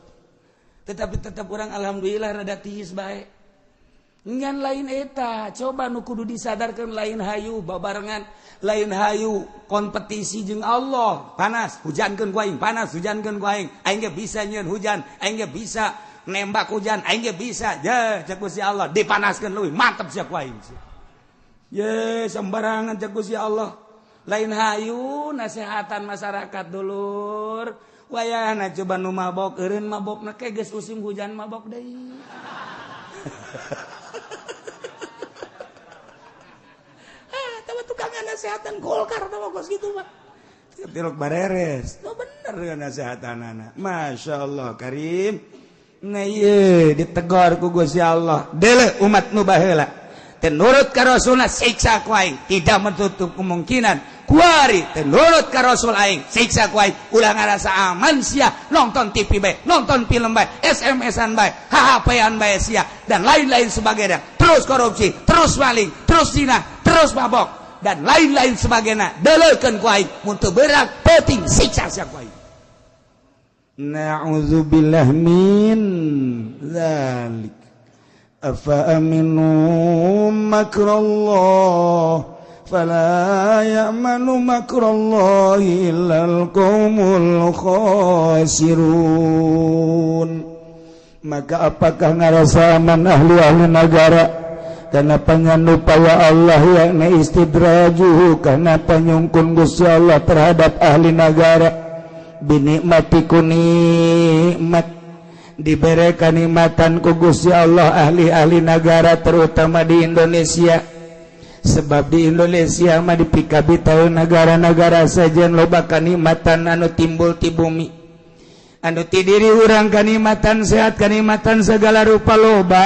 Tetapi tetap orang alhamdulillah rada tiis bae. Ngan lain eta, coba nu kudu disadarkan lain hayu babarengan, lain hayu kompetisi jeung Allah. Panas, hujankeun ku aing, panas, hujankeun ku aing. Aing ge bisa nyieun hujan, aing ge bisa nembak hujan, aing ge bisa. Je, cek Gusti Allah, dipanaskeun leuwih mantep sia ku aing. Ye, sembarangan cek Gusti Allah. Lain hayu nasehatan masyarakat dulur. Wayahna coba nu mabok eureun mabokna ke geus musim hujan mabok deui. Tukang nasehatan Golkar tau kos gitu mah. Tilok bareres. Oh bener dengan nasehatan anak. Masya Allah Karim. Nah ieu ditegor ku Gusti Allah. Deuleu umat nu baheula. Teu nurut ka Rasulna siksa ku aing. Tidak menutup kemungkinan. Kuari teu nurut ka Rasul aing siksa ku aing. Ulah ngarasa aman sia nonton TV bae, nonton film bae, SMS-an bae, HP-an bae sia dan lain-lain sebagainya. Terus korupsi, terus maling, terus zina, terus mabok dan lain-lain sebagainya. Deleukeun ku aing mun teu beurang peuting siksa sia ku aing. Na'udzubillah min dzalik. Afa aminu makrallah fala ya'manu makrallahi illal qaumul khasirun. Maka apakah ngarasa aman ahli-ahli negara karena panyanupaya Allah yakni istidrajuhu karena panyungkun Gusti Allah terhadap ahli negara binikmati ku nikmat diberi kenikmatan ku Gusti Allah ahli-ahli negara terutama di Indonesia. Sebab di Indonesia mah dipikabi tahu negara-negara sajian loba kanikmatan anu timbul ti bumi anu ti diri urang kanikmatan sehat kanikmatan segala rupa loba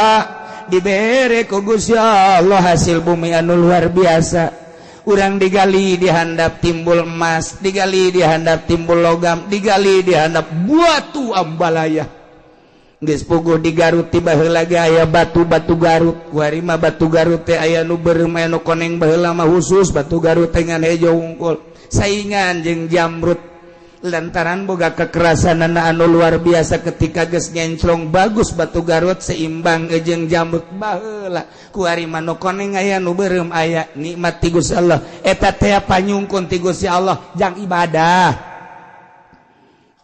dibere ku Gusti Allah hasil bumi anu luar biasa. Urang digali dihandap timbul emas, digali dihandap timbul logam, digali dihandap batu ambalaya. Geus puguh di Garut tiba heula ge aya batu-batu Garut. Kuari mah batu Garut teh aya nu beureum aya nu koneng baheula mah khusus batu Garut teh ngan hejo wungkul. Saingan jeung jamrut. Lantaran boga kekerasan anu luar biasa ketika geus ngenclong bagus batu Garut seimbang jeung jamrut baheula. Kuari mah nu koneng aya nu beureum aya nikmat ti Gusti Allah. Eta teh panyungkun ti Gusti Allah jang ibadah.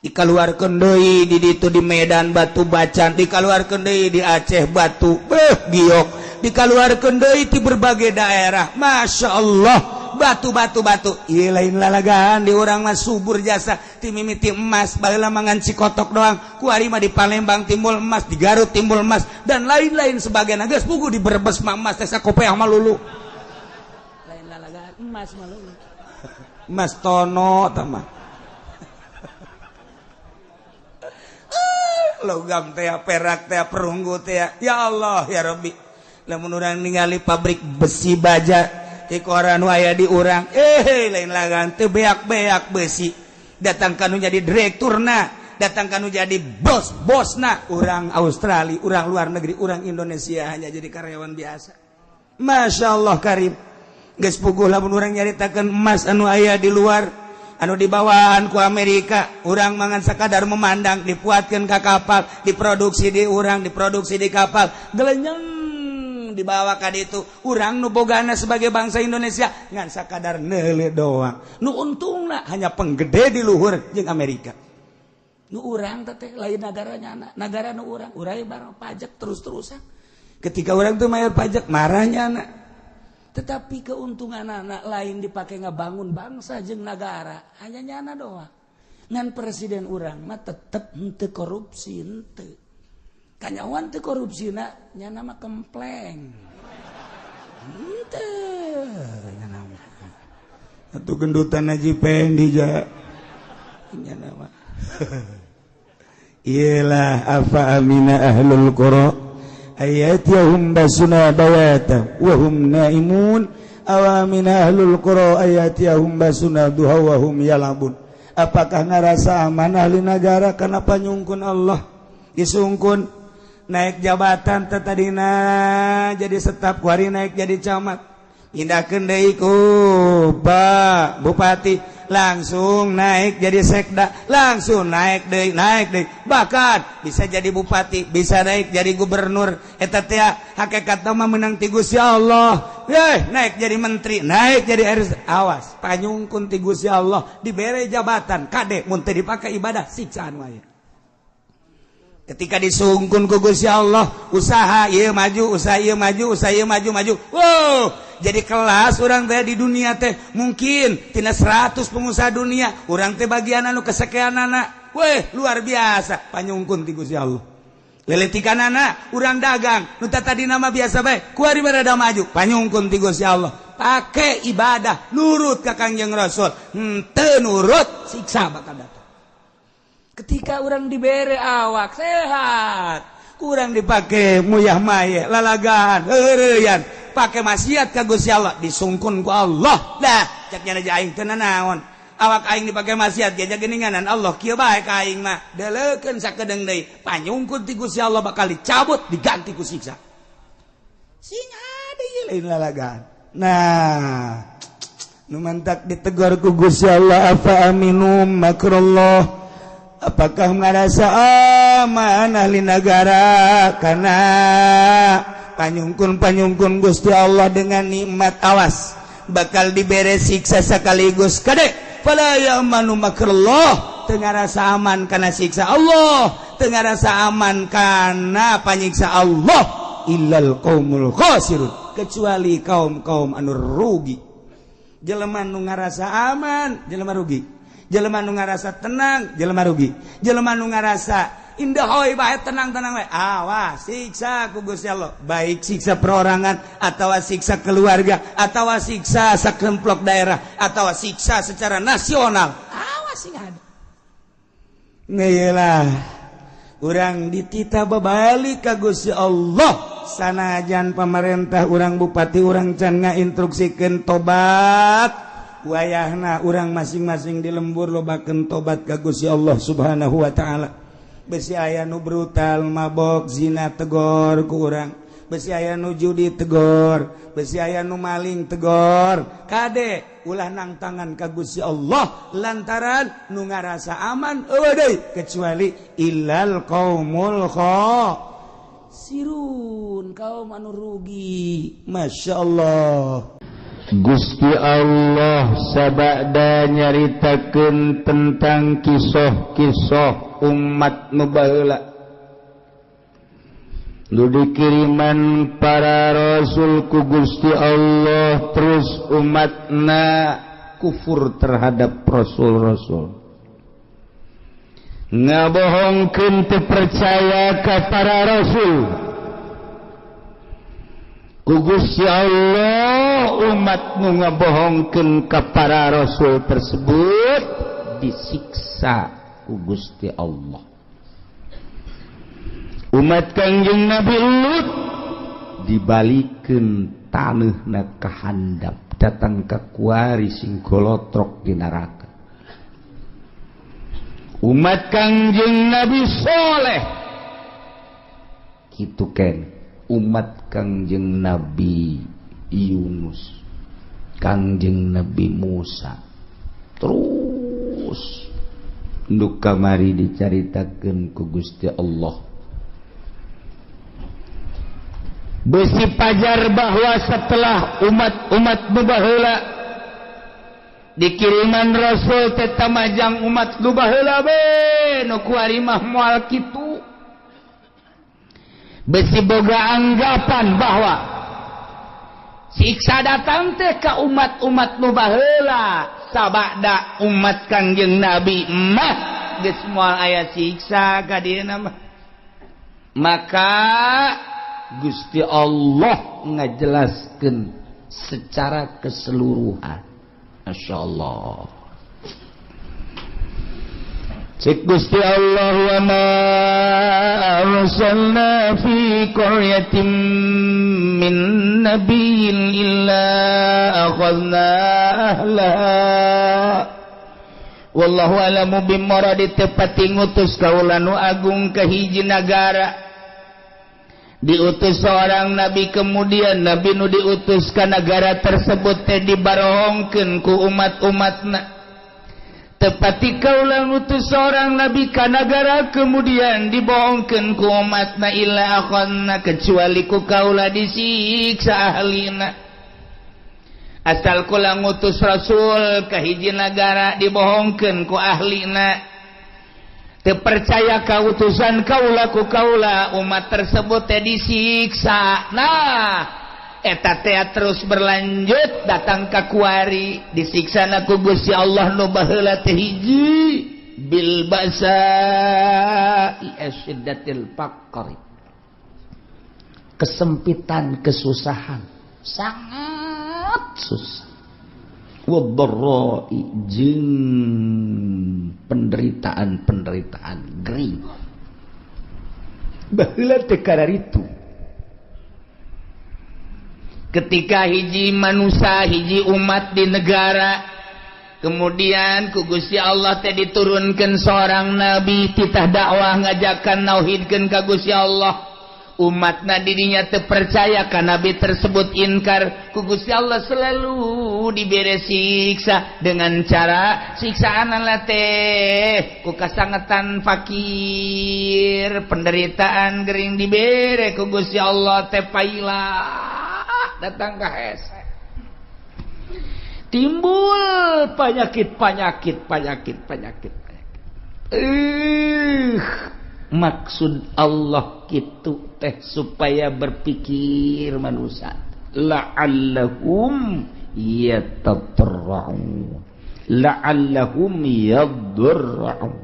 Dikaluarkeun deui di ditu di Medan batu bacan, dikaluarkeun deui di Aceh batu beuh giok, dikaluarkeun deui di berbagai daerah. Masya Allah batu-batu batu. Ieu lain lalagaan di urang mah subur jasa ti mimiti emas baheula mah ngan Cikotok doang. Kuari mah di Palembang timbul emas, di Garut timbul emas dan lain-lain sebagainya. Geus puguh di Brebes mah emas teh sakopeah mah lulu. Lain lalagaan emas mah lulu. Emas tono tah mah. Logam teh perak teh perunggu teh. Ya Allah ya Rabbi. Lamun urang ningali pabrik besi baja Tikora nu aya di urang, lain lagan teu beak-beak besi. Datang kanu jadi direkturna, datang kanu jadi bos-bosna orang Australia, orang luar negeri, orang Indonesia hanya jadi karyawan biasa. Masya Allah karim. Geus puguh lamun urang nyaritakeun emas anu aya di luar, anu dibawaan ku Amerika, urang mangan sakadar memandang, dipuatkeun ka kapal, diproduksi di urang, diproduksi di kapal, gelenyeng dibawa ka ditu. Urang nu bogana sebagai bangsa Indonesia ngan sakadar neule doang. Nu untungna hanya penggede di luhur jeung Amerika. Nu urang teh lain negaranya anak, negara nu urang, urang barang pajak terus-terusan. Ketika orang tuh bayar pajak marahnya anak. Tetapi keuntungan anak lain dipakai ngebangun bangsa jeung negara, hanya nyana doang. Ngan presiden urang mah tetep henteu korupsi henteu. Kanyawan teu korupsina, nyana mah kempleng. Henteu nyana mah. Atuh gendutan Haji Pendi ja. Nyana mah. Iyalah afa amina ahlul qura ayatihum basuna bayata wa hum naimun aw amina ahlul qura ayatihum basuna duha wa hum yalabun. Apakah ngarasa aman ahli negara karena panyungkun Allah disungkun naik jabatan tadina jadi staf kuari naik jadi camat, pindahkeun deui ku Pak Bupati, langsung naik jadi sekda, langsung naik deui, naik deui, bahkan bisa jadi bupati, bisa naik jadi gubernur. Eta teh hakikatna mah menang ti Gusti Allah. Naik jadi menteri, naik jadi RS, awas panyungkun ti Gusti Allah dibere jabatan kade mun teu dipake ibadah siksaan wae. Ketika disungkun ku Gusti Allah, usaha ieu maju, usaha ieu maju, usaha ieu maju maju. Wow, jadi kelas orang teh di dunia teh mungkin tina 100 pengusaha dunia, urang teh bagian anu kesekianana. Weh, luar biasa panyungkun ti Gusti Allah. Leletikanana urang dagang, nu tadi nama biasa bae, kuari berada maju, panyungkun ti Gusti Allah. Pake ibadah, nurut ka Kangjeng Rasul. Henteu nurut siksa bakal datang. Ketika orang dibere awak sehat, kurang dipakai muyah maye, lalagan, heureuyan, pakai maksiat ka Gusti Allah, disungkun ku Allah. Dah, cek nya aing teu nanaon. Awak aing dipake maksiat ge geuninganan Allah kieu bae ka aing mah. Deleukeun sakedeung deui, panyungkun ti Gusti Allah bakal dicabut, diganti ku siksa. Sing ade ieu lain lalagan. Nah, nu mantak ditegur ku Gusti Allah, afa aminu makrallah. Apakah ngarasa aman ahli negara karena panyungkun-panyungkun Gusti Allah dengan nikmat, awas bakal dibere siksa sekaligus kade. Fala ya'manu makrallah, teu ngarasa aman karena siksa Allah, teu ngarasa aman karena panyiksa Allah, illal qaumul khasirun, kecuali kaum-kaum anu rugi. Jelema nu ngarasa aman jelema rugi, jelema nu ngarasa tenang jelema rugi, jelema nu ngarasa indah hoi bae tenang-tenang bae, awas siksa ku Gusti Allah, baik siksa perorangan atau siksa keluarga atau siksa sakelompok daerah atau siksa secara nasional, awas sing ada. Ngeyelah urang ditita babalik ka Gusti Allah. Sanajan pemerintah urang, bupati urang can ngainstruksikeun tobat, wayahna urang masing-masing di lembur lobakeun tobat ka Gusti Allah Subhanahu wa taala. Besi aya nu brutal mabok zina tegor ku urang, besi aya nu judi tegor, besi aya nu maling tegor. Kade ulah nang tangan ka Gusti Allah lantaran nu ngarasa aman eueuh deui kecuali illal qaumul khasirun, kaum anu rugi. Masya Allah. Gusti Allah sabada nyaritakeun tentang kisah-kisah umat nu baheula nu dikiriman para rasul ku Gusti Allah, terus umatna kufur terhadap rasul-rasul, ngabohongkeun teu percaya ka para rasul. Ku Gusti Allah umat nu ngabohongkeun ka para rasul tersebut disiksa ku Gusti Allah. Umat Kangjeng Nabi Lut dibalikeun taneuhna ka handap Datang ka kuari sing golotrok di neraka. Umat Kangjeng Nabi Soleh kitu ken, umat Kangjeng Nabi Yunus, Kangjeng Nabi Musa, terus nu kamari dicaritakeun ku Gusti Allah. Besi pajar bahwa setelah umat-umat nu baheula dikiriman rasul teh tamajang umat nu baheula be nu kuari mah moal kitu. Besi boga anggapan bahwa siksa datang teh ka umat-umat nu baheula, sabada umat Kangjeng Nabi mah geus moal aya siksa ka dieuna mah. Maka Gusti Allah ngajelaskeun secara keseluruhan. Masya Allah. Cik Gusti Allah, wa ma arsalna fi qaryatin min nabiyyin illa akhadna ahlaha wallahu alamu bimuradi. Tepati ngutus kaula nu agung ka hiji nagara, diutus seorang nabi, kemudian nabi nu diutus ka nagara tersebut teh dibarohongkeun ku umat-umatna. Tepati kaula ngutus seorang nabi ka nagara kemudian dibohongkeun ku umatna, illa akhadna, kecuali ku kaula disiksa ahlina. Asal kula ngutus rasul ka hiji nagara dibohongkeun ku ahlina, terpercaya kautusan kaula ku kaula, umat tersebut teh disiksa. Nah eta teh terus berlanjut datang ka kuari disiksa na ku Gusti Allah nu baheula teh hiji bil ba'sa asyiddatil faqri, kesempitan, kesusahan, sangat susah, wadharra'i, jeung penderitaan-penderitaan gering. Baheula teh kararitu ketika hiji manusia, hiji umat di negara, kemudian ku Gusti Allah teh diturunkan seorang nabi titah dakwah ngajakan nauhidkeun ka Gusti Allah. Umatna dirinya terpercaya ka nabi tersebut, inkar ku Gusti Allah selalu dibere siksa dengan cara siksaan teh ku kasangetan fakir, penderitaan gering dibere ku Gusti Allah teh paila datang ka hese, timbul penyakit penyakit penyakit penyakit. Maksud Allah kitu teh supaya berpikir manusia, la'allahum yatadarra'un, la'allahum yadurra'un.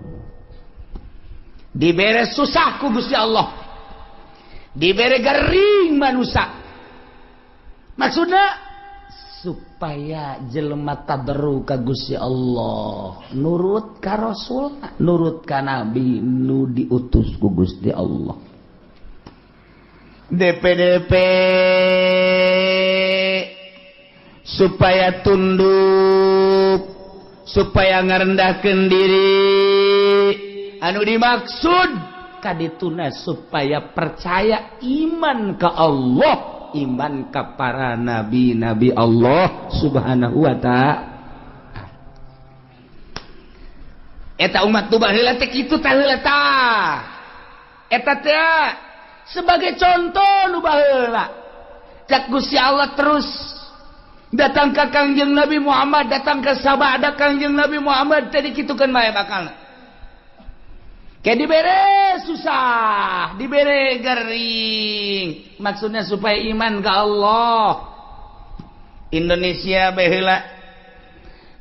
Dibere susah ku Gusti Allah, dibere gering manusia, maksudnya supaya jelema tadarru ka Gusti Allah, nurut ka Rasul, nurut ka Nabi nu diutus ku Gusti Allah. DPDP supaya tunduk, supaya ngarendahkeun diri, anu dimaksud kadituna supaya percaya iman ka Allah, iman ka para nabi-nabi Allah subhanahu wa ta'ala. Eta umat nu baheula teh kitu tah heula tah. Eta teh sebagai contoh nu baheula. Cak Gusti Allah terus datang ka Kangjeng Nabi Muhammad, datang ka sabada Kangjeng Nabi Muhammad teh dikitukeun bae bakalna. Kayak dibere susah, dibere gering, maksudnya supaya iman ke Allah. Indonesia baheula,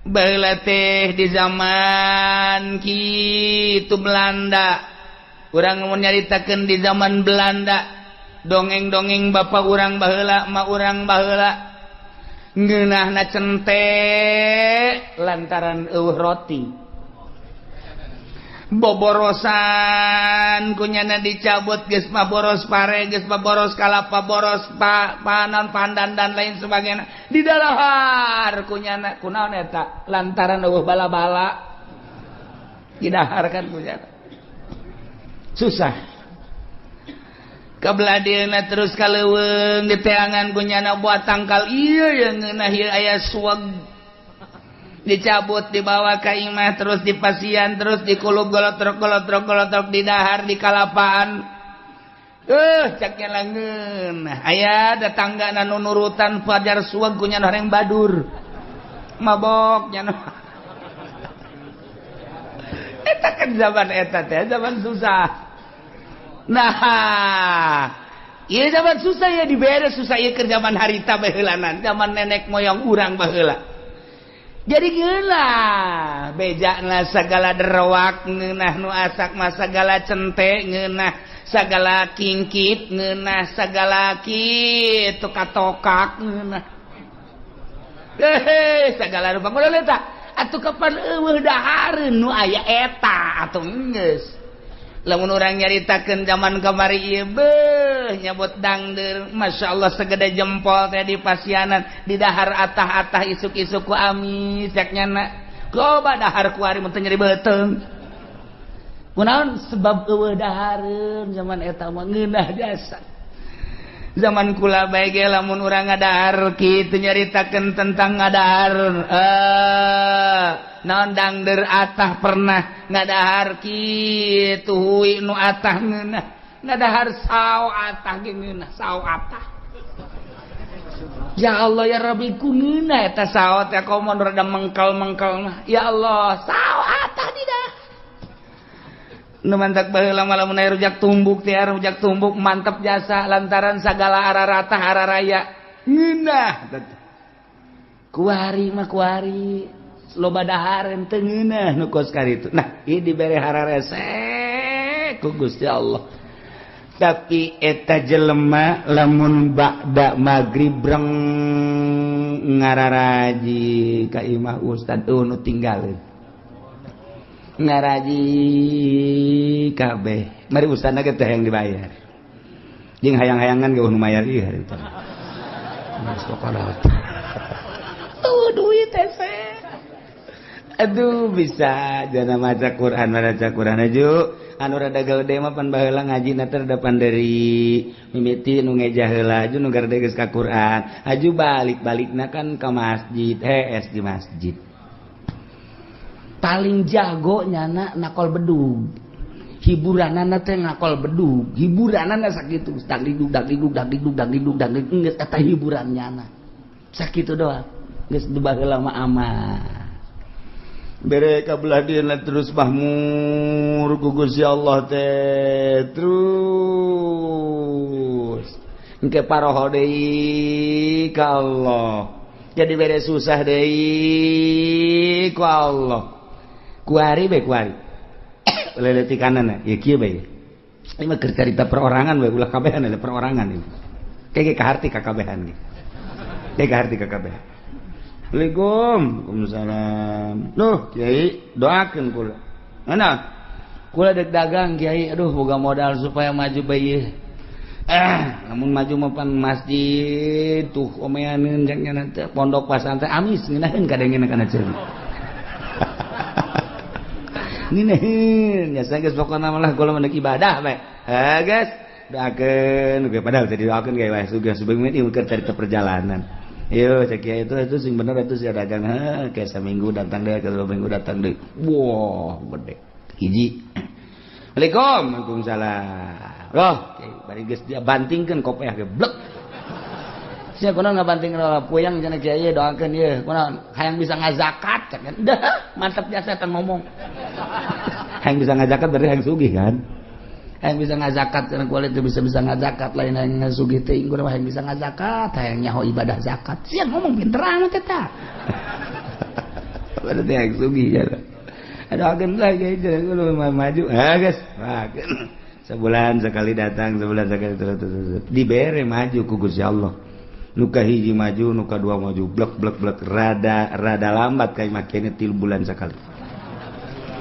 baheula teh di zaman kitu Belanda. Urang mun nyaritakeun di zaman Belanda, dongeng-dongeng bapak urang baheula, emak urang baheula, ngeunahna cente lantaran eueuh roti. Boborosan kunyana dicabut geus mah boros pare, geus mah boros kalapa, boros panon pandan dan lain sebagainya. Didahar kunyana kunaon eta lantaran eueuh bala-bala. Didahar kan kunyana. Susah. Kabelah terus kaleuweung diteangan kunyana buat tangkal ieu yang ngeunah ieu aya suweg. Dicabut dibawa ke imah terus dipasian terus dikulub golotrok golotrok golotrok didahar di kalapaan caknya langeun aya datangga nu nurutan fajar suweg kunyana horeng badur mabok nya eta kan zaman eta teh zaman susah. Nah ieu zaman susah ya dibere susah ieu keur zaman harita baheulanan zaman nenek moyang urang baheula. Jadi ngeunah bejana segala derwak ngeunah nu asak mah segala cente ngeunah segala kingkit ngeunah segala kitu katokak ngeunah segala rupa kunaon eta atuh kapan eueuh dahareun nu aya eta atuh geus lamun urang nyaritakeun zaman kamari ieu beuh nyabut dangdeur masyaallah segede jempol teh di pasianan di dahar atah-atah isuk-isuk ku amis cek nyana coba dahar ku ari mun teu nyeri beuteung kunaon sebab eueuh dahareun zaman eta mah ngeunah jasa zaman kula bae ge lamun urang ngadahar kitu nyaritakeun tentang ngadahar naon dangdeur atah pernah ngadahar kitu hui nu atah ngeunah ngadahar sao atah ge ngeunah sao atah ya Allah ya Rabbi ku ngeunah eta sao teh komo nu rada mengkal-mengkal mah ya Allah sao atah tidak nu mantak baheula mah lamun aya rujak tumbuk teh rujak tumbuk mantep jasa lantaran sagala araratah araraya ngeunah kuari mah kuari loba dahareun teu ngeunah nu kos karitu. Nah, ieu dibere hararese ku Gusti Allah. Tapi eta jelema lamun ba'da magrib breng ngararaji ka imah ustad nu tinggalin. Ngaraji kabeh. Mari ustadna ge teh yang dibayar. Jeung hayang-hayangan ge nu mayar ieu harita. Tuh duit teh. Aduh bisa jana maca Quran aju anu rada gede mah pan baheula ngajina teh rada panderi mimiti nu ngejah heula aju nu garede geus ka Quran aju balik-balikna kan ka masjid hees di masjid paling jago nyana nakol bedug hiburanana teh ngakol bedug hiburanana sakitu dagdidug dagdidug dagdidug dagdidug dagdidug geus eta hiburan nyana sakitu doang geus baheula mah aman bere kabelah dieuna terus mahmur ku Gusti Allah teh terus engke paroho deui ka Allah jadi bere susah deui ku Allah kuari bae kuari leletikanana ya kieu bae ieu mah keur carita perorangan bae ulah kabehan ada perorangan ieu kayak kaharti ka kabehan ge kayak kaharti ka kabehan. Assalamualaikum. Waalaikumsalam. Duh, Kiai, doakeun kula. Mana? Kula dek dagang Kiai, aduh boga modal supaya maju bae. Lamun maju mah pan masjid tuh omeaneun jang nya teh pondok pasantren amis ngeunaheun kadengena kana ceuli. Ngeunaheun nya geus pokona mah lah kula mah ibadah bae. Ha geus, doakeun ge padahal teh didoakeun ge wae sugih subeung ieu keur carita perjalanan. Yo cek kiai itu sing bener itu sia dagang heuh kayak seminggu datang deh ke 2 minggu datang deh. Wah, gede. Hiji. Assalamualaikum. Waalaikumsalam. Loh, bari geus dia bantingkeun kopeah ge blek. Sia kunaon ngabantingkeun puyang cenah kiai doakeun ieu kunaon hayang bisa ngazakat cek. Dah, mantap jasa eta ngomong. Hayang bisa ngazakat berarti hayang sugih kan. Hayang bisa ngazakat cenah kuali teu bisa-bisa ngazakat lain hayang ngasugih teh inggur mah hayang bisa ngazakat hayang nyaho ibadah zakat. Sia ngomong pinter amat eta. Berarti hayang sugih ya. Aduh ageun lah kiai cenah kudu maju. Ah geus. Sebulan sekali datang, sebulan sekali terus dibere maju ku Gusti Allah. Nuka hiji maju, nuka dua maju, blek blek blek rada rada lambat kayak makene 3 bulan sekali.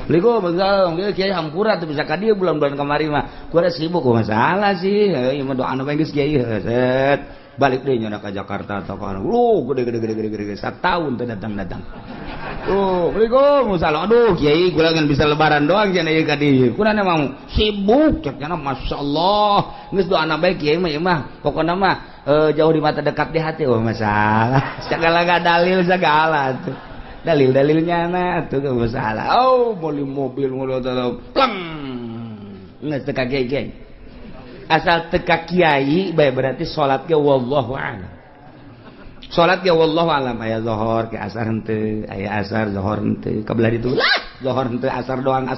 Assalamualaikum, kiai hampura tuh bisa ka dieu bulan-bulan kamari mah. Gua sibuk gua masalah sih. Ieu mah doana bae geus kiai set. Balik deui nya ka Jakarta atau ka lu gede gede gede gede gede satahun teu datang-datang. Oh, Assalamualaikum, salam. Aduh, kiai kula ngan bisa lebaran doang cenah ieu ka dieu. Kunana mau sibuk cek nya masyaallah. Geus doana bae kiai mah ieu mah. Pokona mah jauh di mata dekat di hati. Oh, masalah. Segala dalil segala tuh. Dalil-dalilnya na tuh gak masalah. Oh, beli mobil mobil pleng. Geus teu ka kiai. Asal teka kiai bae berarti salat ge wallahu a'lam. Salat ge wallahu a'lam aya zuhur ke asar henteu, aya asar zuhur henteu, ka belah ditu lah zuhur henteu asar doang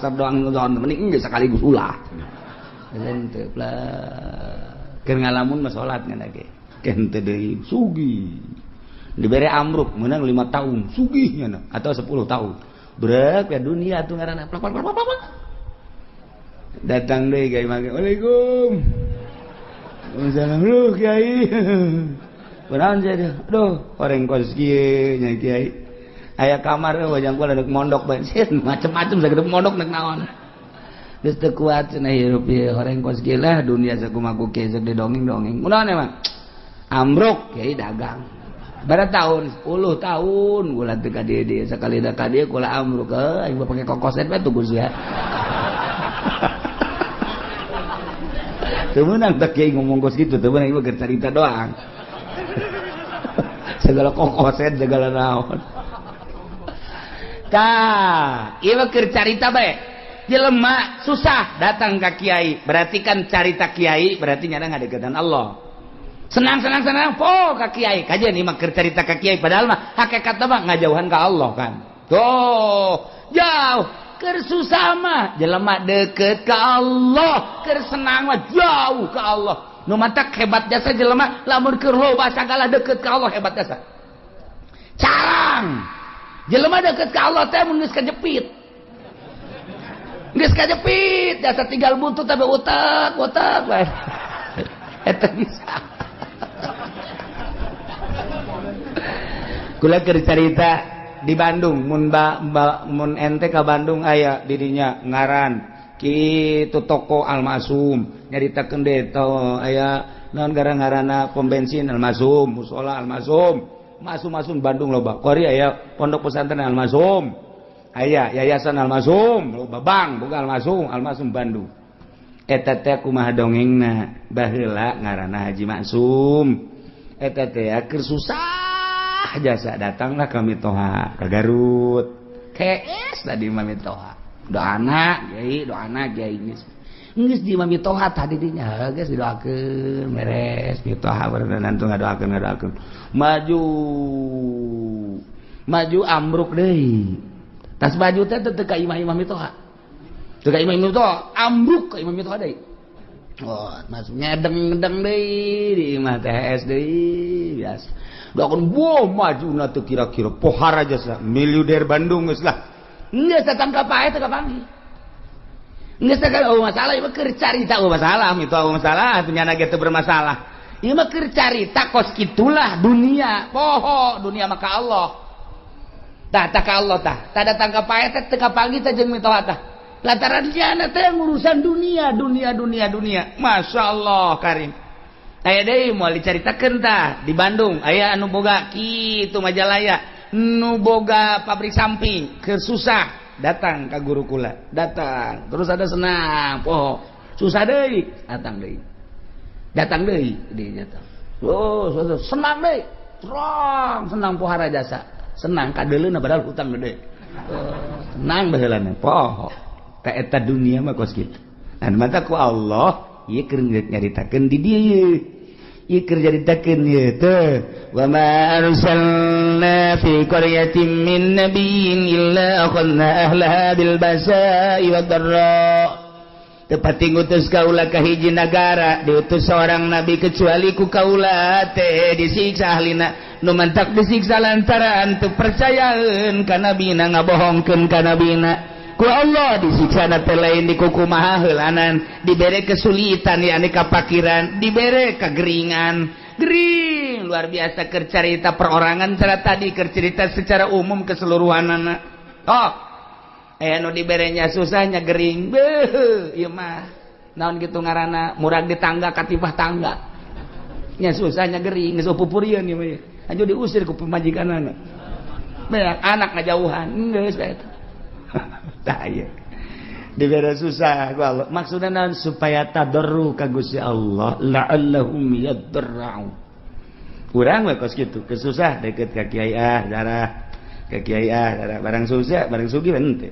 zuhur mending geus sekaligus ulah. Henteu plek. Keur ngalamun mah salat ngan ge. Ke henteu deui sugih. Dibere amruk menang 5 tahun sugih nya atau 10 tahun. Brek ya dunia tuh ngaranna plak plak plak plak. Datang deui ka imah. Waalaikum. Waalaikumsalam. Lu kiai. Kunaon sia dia? Aduh, horeng kos kieu nya kiai. Aya kamar eueuh jang kula deuk mondok bae. Macem-macem sagede mondok nek naon. Geus teu kuat cenah hirup ieu horeng kos kieu lah dunia sakumaha ku kieu sok didongeng-dongeng. Kunaon emang? Amruk kiai dagang. Bara tahun 10 tahun kula teu ka dieu dieu sakali da ka dieu kula amruk aing mah pake kokoset bae tuh sia. Teu meunang teh kiai ngomong kos kitu, teu meunang ieu keur carita doang. Segala kokoset segala naon. Tah, ieu mah keur carita bae. Jelema susah datang ka kiai, berarti kan carita kiai berarti nyana ngadeukeutan Allah. Senang-senang po ka kiai. Kajian ieu mah keur carita ka kiai padahal mah hakikatna mah ngajauhan ka Allah kan. Tuh, jauh. Keur susah mah jelema deket ka Allah, keur senang mah jauh ka Allah. Nu matak hebat jasa jelema lamun keur loba sagala deket ka Allah hebat jasa. Carang. Jelema deket ka Allah teh mun geus kajepit. Geus kajepit jasa tinggal buntut tapi utak-utak bae. Eta bisa. Kula keur carita di Bandung mun mun ente ka Bandung aya didinya ngaran kitu toko Almasum nyaritakeun deui to aya naon gara-garana pom bensin Almasum musala Almasum masum-masum Bandung loba kori aya pondok pesantren Almasum aya yayasan Almasum loba bank boga Almasum Almasum Bandung eta teh kumaha dongengna baheula ngaranna Haji Maksum eta teh keur susah jasa datanglah kami toha ke Garut KS tadi mami toha doana kiai doana kiai geus geus di mami toha tadi dinya geus didoakeun beres mi toha berenang tuh ngadoakeun maju maju ambruk deui tas baju teh teu ka imah-imah mi toha teu ka imah mi toha ambruk ka imah mi toha deui. Oh, masuk ngedeng-ngedeng deui di imah THS deui biasa. Doakeun boh majuna teu kira-kira pohara jasa miliuder Bandung geus lah. Geus datang ka pae teu kapanggih. Geus teh oh masalah ieu mah keur carita oh masalah itu oh masalah atuh nyana ge teu bermasalah. Ieu mah keur carita kos kitulah dunia poho dunia mah ka Allah. Tah tah ka Allah tah. Tah datang ka pae teh teu kapanggih teh jeung mitoha tah. Lantaran jana teh urusan dunia dunia dunia dunia. Masya Allah karim. Aya deui moal dicaritakeun tah di Bandung aya anu boga kitu Majalaya nu boga pabrik samping keur susah datang ka guru kula datang terus ada senang poho susah deui datang deui di datang oh senang deui terang senang pohara jasa senang kadeuleuna padahal hutang gede senang baheulana poho ka eta dunia mah kos kitu. Nah mata ku Allah ieu keur nyaritakeun di dieu ieu keur nyaritakeun ieu teh wa ma arsalna fi qaryatin min nabiyyin illa akhadna ahlaha bil basa'i wad dharra. Tepati ngutus kaula ka hiji nagara diutus seorang nabi kecuali ku kaula teh disiksa ahlina nu mantak disiksa lantaran teu percayaeun ka nabina ngabohongkeun ka nabina. Ku Allah disiksa na teh lain dikukumaha heulanan dibere kesulitan yakni kapakiran dibere kegeringan gering luar biasa keur carita perorangan cara tadi keur cerita secara umum keseluruhanana. Oh Aya nu diberenya susahnya gering, beuh, ieu mah naon gitu ngaranna, murag di tangga katipah tangga nya, susahnya gering, geus pupurieun ieu mah, anu diusir ku pamajikanana, banyak anak ngajauhan, geus eta. Tah, ieu dibere susah ku Allah maksudna naon? Supaya tadarru ka Gusti Allah, la'allahum yadarra'un. Urang we kos kitu, kesusah deket ka kiai, ah darah ka kiai, ah darah. Barang susah, barang sugih henteu.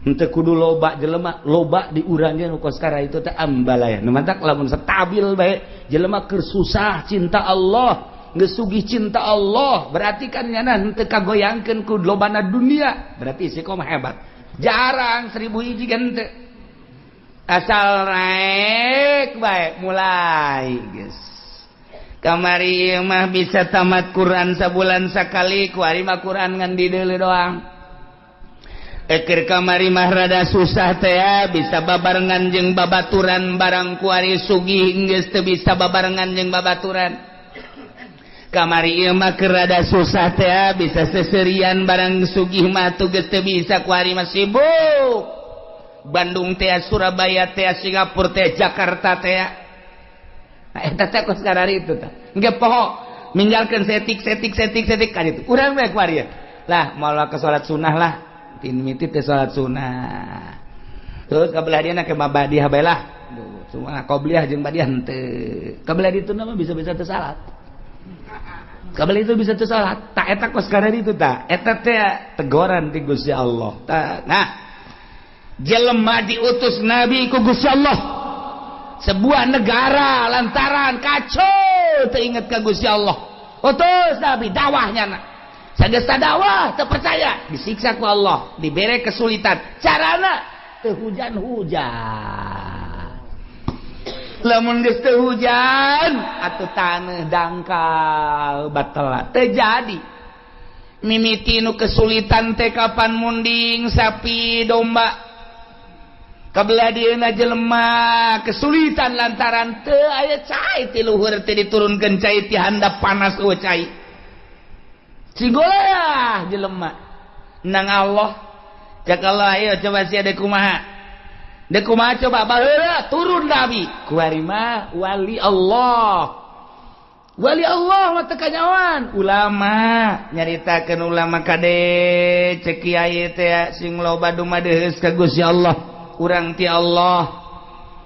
Henteu kudu loba jelema, loba di urang ge nu kos kara itu teh ambalaya. Nu mantak lamun stabil bae jelema, keur susah cinta Allah, geus sugih cinta Allah, berarti kan nyana henteu kagoyangkeun ku lobana dunia, berarti istiqomah hebat. Jarang, 1000 hiji kan henteu. Asal naik bae mulai geus. Kamari mah bisa tamat Quran sabulan sakali, kuari mah Quran ngan dideuleu doang. Eker kamari mah rada susah teh bisa babarengan jeung babaturan, barang kuari sugih geus teu bisa babarengan jeung babaturan. Kamari ieu mah keur rada susah teh bisa seserian, barang sugih mah tuh geus teu bisa. Kuari mah sibuk Bandung teh, Surabaya teh, Singapura teh, Jakarta teh. Nah, eta teh kos karari itu teh engke poho ninggalkeun setik setik setik setik kan itu urang we kuari lah, moal ke salat sunah lah, mimiti teh salat sunah, terus kabelah dia ke badiah bae lah. Cuma qobliyah jeung badiah henteu, kabelah ditu mah bisa-bisa teu salat, kabelah itu bisa teu salat. Tak eta kos karari itu, tak eta teh tegoran ti Gusti Allah. Nah, jelema diutus nabi ku Gusti Allah, sebuah negara lantaran kacau teu inget ka Gusti Allah, utus nabi dakwahnya. Nah, sageus dakwah teu percaya, disiksa ku Allah, dibere kesulitan, carana teu hujan-hujan. Lamun geus teu hujan atuh taneuh dangkal, batal teu jadi. Mimiti nu kesulitan teh kapan munding sapi domba, kabelah dieuna jelema kesulitan lantaran teu aya cai ti luhur, teh diturunkeun cai ti handap panas, eueuh cai. Cigoleah jelema nang Allah, cek Allah, ayo coba sia deuk kumaha, deuk kumaha coba. Baheula turun nabi, kuari mah wali Allah. Wali Allah mah teu kanyawan ulama nyaritakeun, ulama kade, cek kiai teh sing loba dumadeus ka Gusti Allah. Urang ti Allah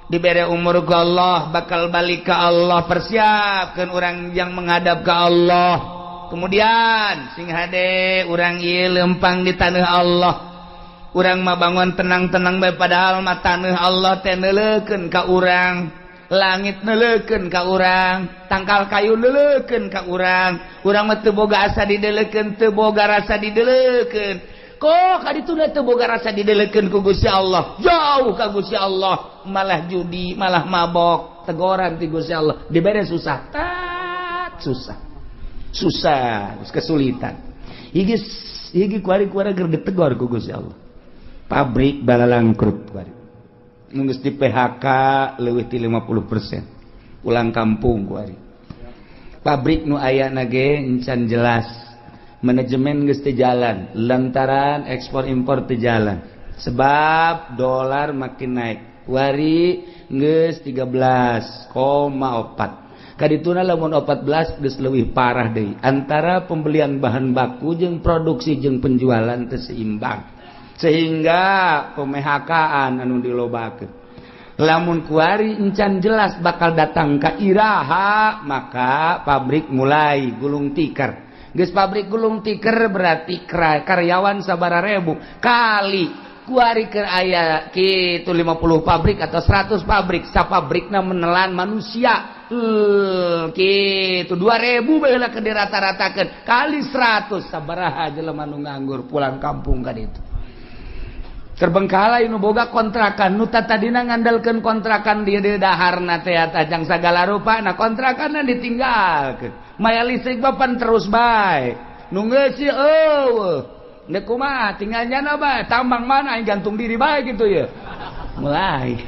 dibere umur ku Allah, bakal balik ke Allah, persiapkeun urang yang menghadap ke Allah. Kemudian sing hade urang ieu lempang di tanah Allah. Urang mah bangun tenang-tenang bae, padahal mah tanah Allah teh neuleukeun ka urang, langit neuleukeun ka urang, tangkal kayu neuleukeun ka urang. Urang mah teu boga asa dideleukeun, teu boga rasa dideleukeun. Kok kaditu teu boga rasa dideleukeun ku Gusti Allah, jauh ka Gusti Allah, malah judi, malah mabok. Tegoran ti Gusti Allah, dibere susah, tat susah susah, kesulitan. Higi higi kuari kuari ger ditegor ku Gusti Allah. Pabrik balalangkrut kuari, geus di PHK leuwih ti 50%, pulang kampung kuari. Pabrik nu aya ge encan jelas, manajemen geus teu jalan lantaran ekspor impor teu jalan sebab dolar makin naik. Kuari geus 13,4. Kadituna lamun 14 geus leuwih parah deui, antara pembelian bahan baku jeung produksi jeung penjualan teu seimbang, sehingga pemehakaan anu dilobakeun. Lamun kuari encan jelas bakal datang ka iraha, maka pabrik mulai gulung tikar. Geus pabrik gulung tikar, berarti karyawan sabara ribu kali kuari ke aya kitu 50 pabrik atau 100 pabrik, sapabrikna menelan manusia gitu 2000 bae ke dirata-ratakeun kali 100, sabaraha jelema nu nganggur pulang kampung kan. Itu terbengkalai. Nu boga kontrakan, nu tadina ngandalkeun kontrakan dia dia daharna teh jang sagala rupa, nah kontrakan ditinggalkeun, maya listrik bapan terus bae, nu ngeusi eueuh. Nek kumaha tinggal nyana bae, tambang mana yang gantung diri bae gitu ya. Mulai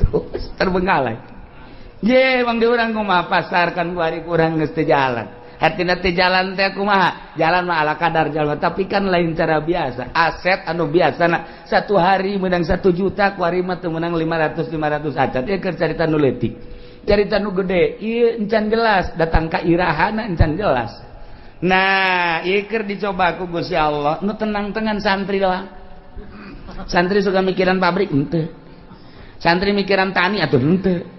terus terbengkalai. Ye, bang, di urang kumaha pasar kan kuari kurang geus teu jalan. Hartina teh jalan teh kumaha? Jalan mah ala kadar jalan, tapi kan lain cara biasa. Aset anu biasana satu hari menang 1 juta, kuari mah teu menang 500 acan. Ieu keur carita nu leutik. Carita nu gede, ieu encan jelas, datang ka irahana encan jelas. Nah, ieu keur dicoba ku Gusti Allah, nu tenang-tenang santri doang. Santri suka mikiran pabrik henteu. Santri mikiran tani atuh henteu.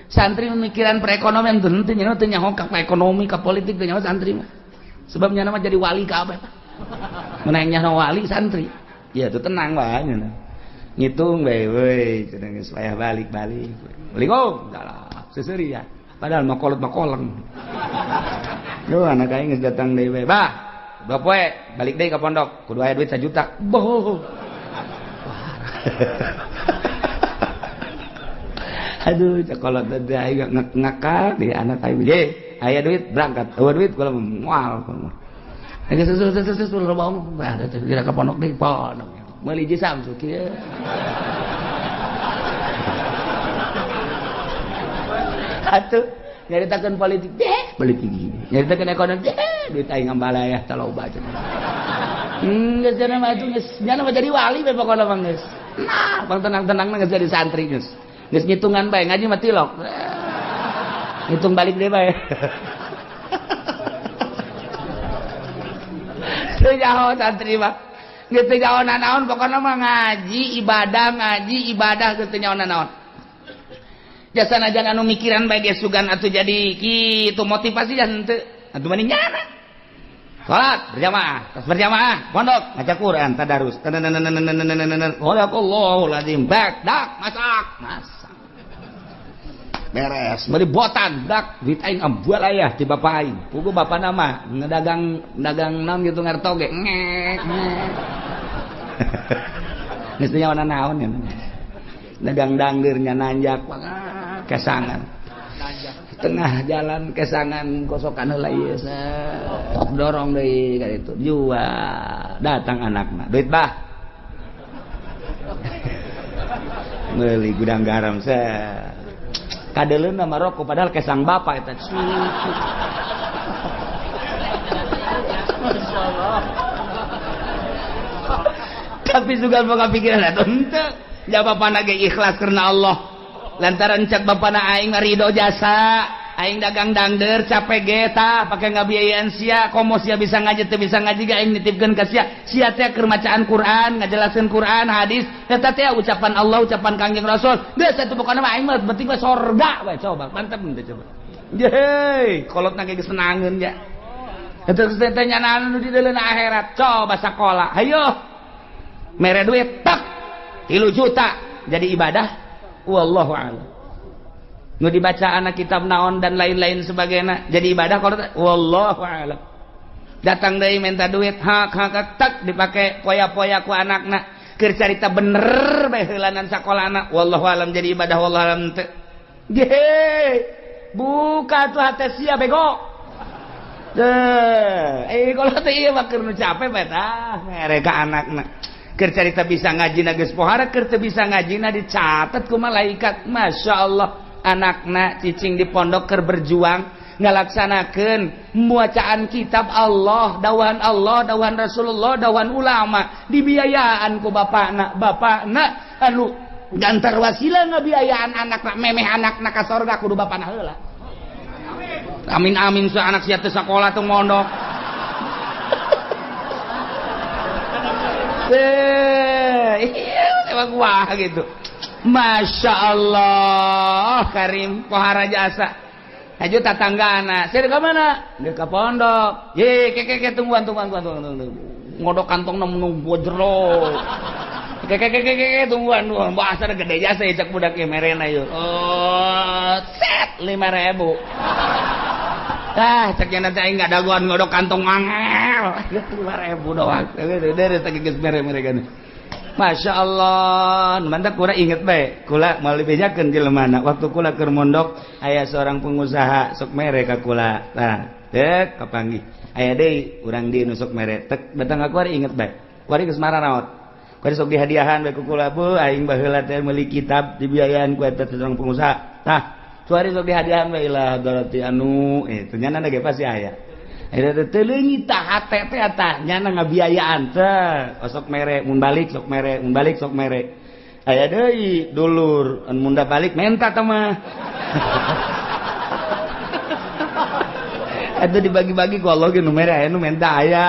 Santri memikiran perekonomian teu henteu, nya teu nyaho ka ekonomi ka politik teu nyaho santri mah. Sebab nya mah jadi wali kabeh. Mun nyaho wali santri. Ya tuh tenang wae nya. Ngitung bae we cenah geus payah balik-balik. Assalamualaikum. Salah. Seuseuri ya. Padahal mah kolot mah koleng. Duh anak aing geus datang deui bae. Bah, 2 poe balik deui ka pondok, kudu aya duit 1 juta. Boh. Aduh, kalau tadi aing ngakal di anak aing ge, aya duit berangkat, eueuh duit kula moal. Geus susul loba omong, bah kira ka pondok deui pondok. Meuli hiji Samsu kieu. Atuh nyaritakeun politik deh, politik nyaritakeun ekonomi deh, duit aing ngambalayah taloba cenah. Geus cenah mah atuh geus nya mah jadi wali we pokona mah geus. Nah, bang tenang-tenang geus jadi santri geus. Geus ngitungan bae ngaji mah tilok. Ngitung balik deui bae. Teu nyaho santri mah. Geus teu nyaho nanaon pokona mah ngaji ibadah geus teu nyaho nanaon. Jasa najan anu mikiran bae ge sugan atuh jadi kitu motivasi jan henteu. Atuh mending nyana. Salat berjamaah, tas berjamaah, pondok, ngaca Quran, tadarus. Sadaqallahul azim. Bak, dak, masak, masak. Beres, beli botan, dak, duit aing ambual ayah ti bapak aing. Pugu bapak nama ngedagang dagang naon gitu ngarto ge. Ngek, ngek. Geus teu nyaho naon ya. Dagang dangdeur nya nanjak kesangan. Tengah jalan kesangan kosokan heula ieu dorong deui ka ditu jual datang anakna duit bah meuli gudang garam kadeuleuna mah rokok padahal kesang bapak eta. Masyaallah. Tapi juga boga pikiran atuh henteu ja bapana ge ikhlas karena Allah. Lantaran cek bapana aing ridho jasa aing dagang dangder capek ge tah pake ngabiayaan sia komo sia bisa ngaji teu bisa ngaji ge aing nitipkeun ka sia sia teh keur macaan Quran ngajelaskeun Quran hadis eta teh ucapan Allah ucapan Kangjeng Rasul geus atuh pokona mah aing mah penting mah sorga we coba mantep henteu coba yeuh kolotna ge geus senangeun ya eta geus teh nyanaan nu di deuleuna akhirat coba sakola hayo mere duit tak 3 juta jadi ibadah wallahu a'lam. Nu dibaca anak kitab naon dan lain-lain sebagainya jadi ibadah kalau wallahu a'lam. Datang deui minta duit hak hak tak dipake poya-poya ku anakna keur carita bener bae heulanan sakolana wallahu a'lam jadi ibadah wallahu a'lam teu. Ye buka tuh hate sia bego. Deh, kalau teh ieu mah keur nu capek bae tah mere ka anakna. Keur carita bisa ngaji na geus pohara keur teu bisa ngaji na dicatat ku malaikat. Masya Allah anakna cicing di pondok keur berjuang ngalaksanakeun bacaan kitab Allah, dawahan Allah, dawahan Rasulullah, dawahan ulama dibiayaan ku bapakna. Bapakna anu gantar wasilah ngabiayaan anakna memeh anakna ka sorga kudu bapakna heula. Amin amin su anak sia teu sakola teu mondok. Iya, emang wah gitu. Masya Allah, Karim pohara jasa. Hajo tatangga anak, saya ke mana? Dia ke pondok. Ye, ke tungguan. Ngodok kantong nunggu jero. Ke tungguan, bahasa gede jasa cek budak ye merena yuk. Oh, set 5.000. Ah, cek yang nanti aing nggak dagoan ngodok kantong angel. 5.000 doang. Dari tadi geus mere-mere kan. Masya Allah, mantap kula inget bae. Kula mau dibejakeun jelema waktu kula keur mondok aya seorang pengusaha sok mere ka kula. Tah, dek kapanggih. Aya deui urang dieu nu sok mere. Tek datang ka kuari inget bae. Kuari geus mararaot. Kuari sok dihadiahan bae ku kula, bu aing baheula teh meuli kitab dibiayaan ku eta seorang pengusaha. Tah, kuari sok dihadiahan bae ilah darati anu, itu nyana ge pasti aya. Eta teh leungit tah hate teh tah nyana ngabiayaan teh osok mere mun balik sok mere mun balik sok mere. Aya deui dulur mun da balik menta teh mah. Atuh dibagi-bagi ku Allah ge nu mere aya nu menta aya.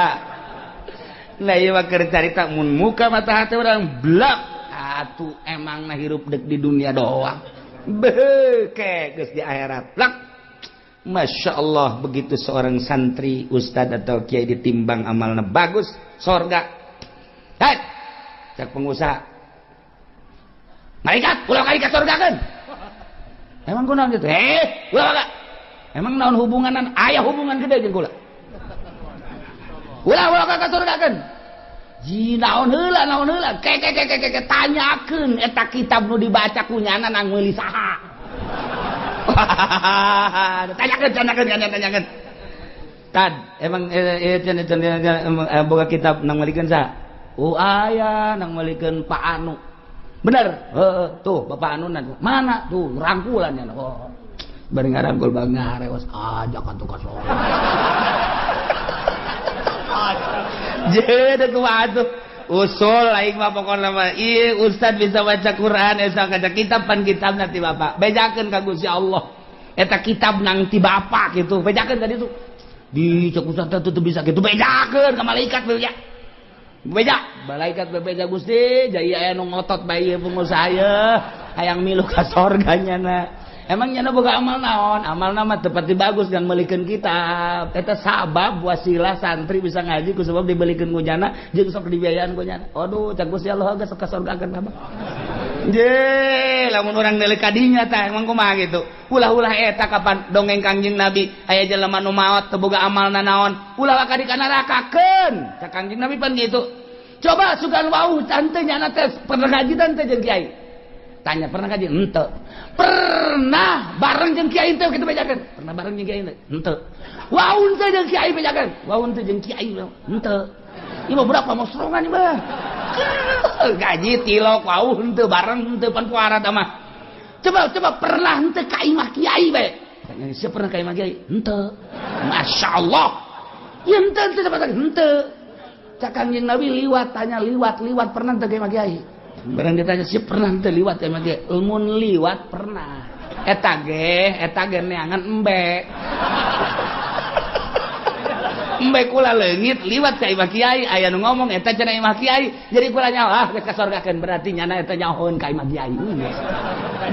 Nah ieu mah keur carita mun muka mata hate urang blak atuh emangna hirup deuk di dunia doang. Beuh geus di akhirat blak. Masya Allah, begitu seorang santri, ustad atau kiai ditimbang amalna bagus, sorga. Hei, cak pengusaha. Malaikat, ulah kali ka sorgakeun. Emang kunaon kitu? Eh, ulah ka. Emang naon hubunganan? Aya hubungan gede jeung kula. Ulah ulah ka sorgakeun. Ji naon heula, naon heula. Ke ke ke ke tanyakeun eta kitab nu dibaca ku nyana nang meuli saha. Tanyakan, tanyakan, tanyakan. Tad, emang boga kitab nang malikeun saha? Oh aya nang malikeun Pak Anu. Bener? Heeh, tuh Bapak Anu mana? Tuh rangkulan nya. Oh. Bari ngarangkul bang ngarewas ajak atuh ka sorga. Jeung kumaha atuh? Usul aing mah pokona mah ieu ustad bisa baca Quran eta kaca kitab pan kitabna ti bapak bejakeun ka Gusti Allah eta kitab nang ti bapak kitu bejakeun ka ditu di cek ustad teh teu bisa kitu bejakeun ka malaikat beja beja malaikat bebeja Gusti jadi aya nu ngotot bae ieu pengusaha ye hayang milu ka sorga nyana. Emang nyana boga amal naon? Amalna mah teu pati bagus kan meulikeun kitab. Eta sabab wasilah santri bisa ngaji ku sebab dibelikeun ku nyana jeung sok dibiayaan ku nyana. Aduh, cak Gusti Allah geus ka sorgakeun abah. Je, lamun urang deuleu ka dinya tah emang kumaha kitu. Ulah-ulah eta kapan dongeng Kangjeng Nabi aya jelema nu maot teu boga amalna naon, ulah ka di ka nerakakeun. Cak Kangjeng Nabi pan kitu. Coba sugan wau tante nyana teh pernah ngaji tante jeung kiai. Tanya pernah ngaji? Henteu. Pernah bareng jeung kiai teh kitu bejakeun. Pernah bareng jeung kiai teh? Henteu. Waun teh jeung kiai bejakeun. Waun teh jeung kiai henteu. Ieu mah berapa mosrongan ieu mah. Gaji tilok waun teu bareng henteu pan puara tah mah. Coba coba pernah henteu ka imah kiai bae. Tanya siapa pernah ka imah kiai? Henteu. Masyaallah. Ieu henteu teh coba henteu. Cak Kangjeng Nabi liwat tanya liwat liwat pernah teu ka imah kiai? Barang ditanya sih pernah teu liwat ya mah mun liwat pernah. Eta ge neangan embe. Embe kula leungit liwat ka imah kiai aya nu ngomong eta cenah imah kiai. Jadi kula nyaho ah geus ka sorgakeun berarti nyana eta nyahoeun ka imah kiai.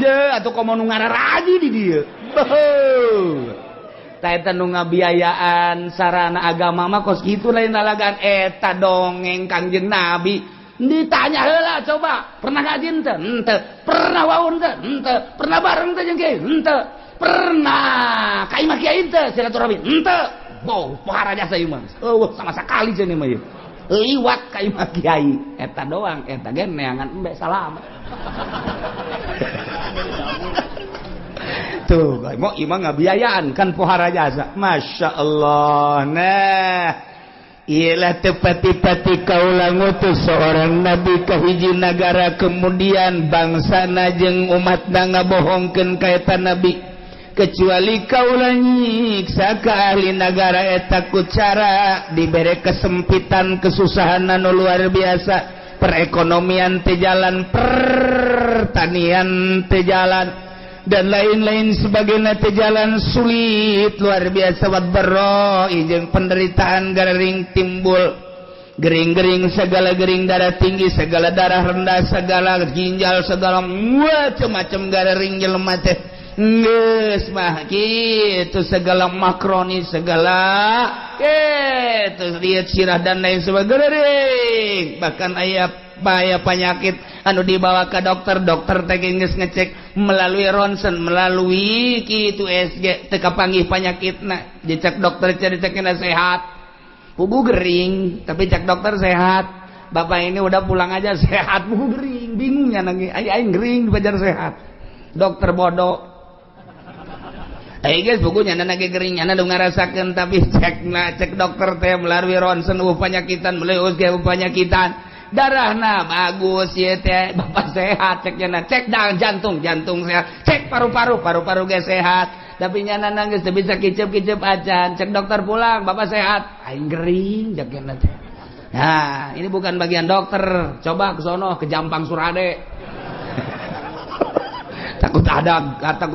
Je atuh komo nu ngararaji di dieu. Beuh. Tah eta nu ngabiayaan sarana agama mah kos kitu lain lalagan eta dongeng Kangjeng Nabi. Ditanya heula coba, pernah ngaji henteu? Henteu. Pernah waun teu? Henteu. Pernah bareng teu jeung kiai? Henteu. Pernah ka imah kiai teu silaturahmi? Henteu. Boh, pohara jasa ieu mah. Eueuh sama sakali cenah mah ieu. Liwat ka imah kiai, eta doang, eta ge neangan embe salam. Tuh, mau imah ngabiayaan kan pohara jasa. Masya Allah. Nah, ialah tepati-pati kaula ngutus seorang nabi ka hiji nagara kemudian bangsana jeung umatna ngabohongkeun ka eta nabi kecuali kaula nyiksa ka ahli nagara eta ku cara dibere kesempitan kesusahan anu luar biasa, perekonomian teu jalan, pertanian teu jalan dan lain-lain sebagainya teu jalan, sulit luar biasa wadbarro jeung penderitaan gering timbul gering-gering segala gering, darah tinggi segala, darah rendah segala, ginjal segala, macam-macam gering jelema teh geus mah kitu segala makroni segala kitu lihat sirah dan lain sebagainya, bahkan aya bahaya penyakit anu dibawa ke dokter, dokter teh geus ngecek melalui ronsen, melalui kitu SG teu kapanggih panyakitna, dicek dokter cari-cekna sehat, pugu gering tapi cek dokter sehat, bapak ini udah pulang aja sehat, pugu gering, bingungnya nangis aing gering dipajar sehat, dokter bodoh. Aing geus pugu nyana ge gering, nyana nu ngarasakeun tapi cekna cek dokter teh melalui ronsen eueuh panyakitan, melalui USG eueuh panyakitan. Darahna bagus ieu teh, bapak sehat cek nyana, cek jantung, jantung sehat, cek paru-paru, paru-paru ge sehat. Tapi nyana nangis teu bisa kicep-kicep acan. Cek dokter pulang, bapak sehat. Aing gering jakena teh. Nah, ini bukan bagian dokter. Coba ke sono ke Jampang Surade. Takut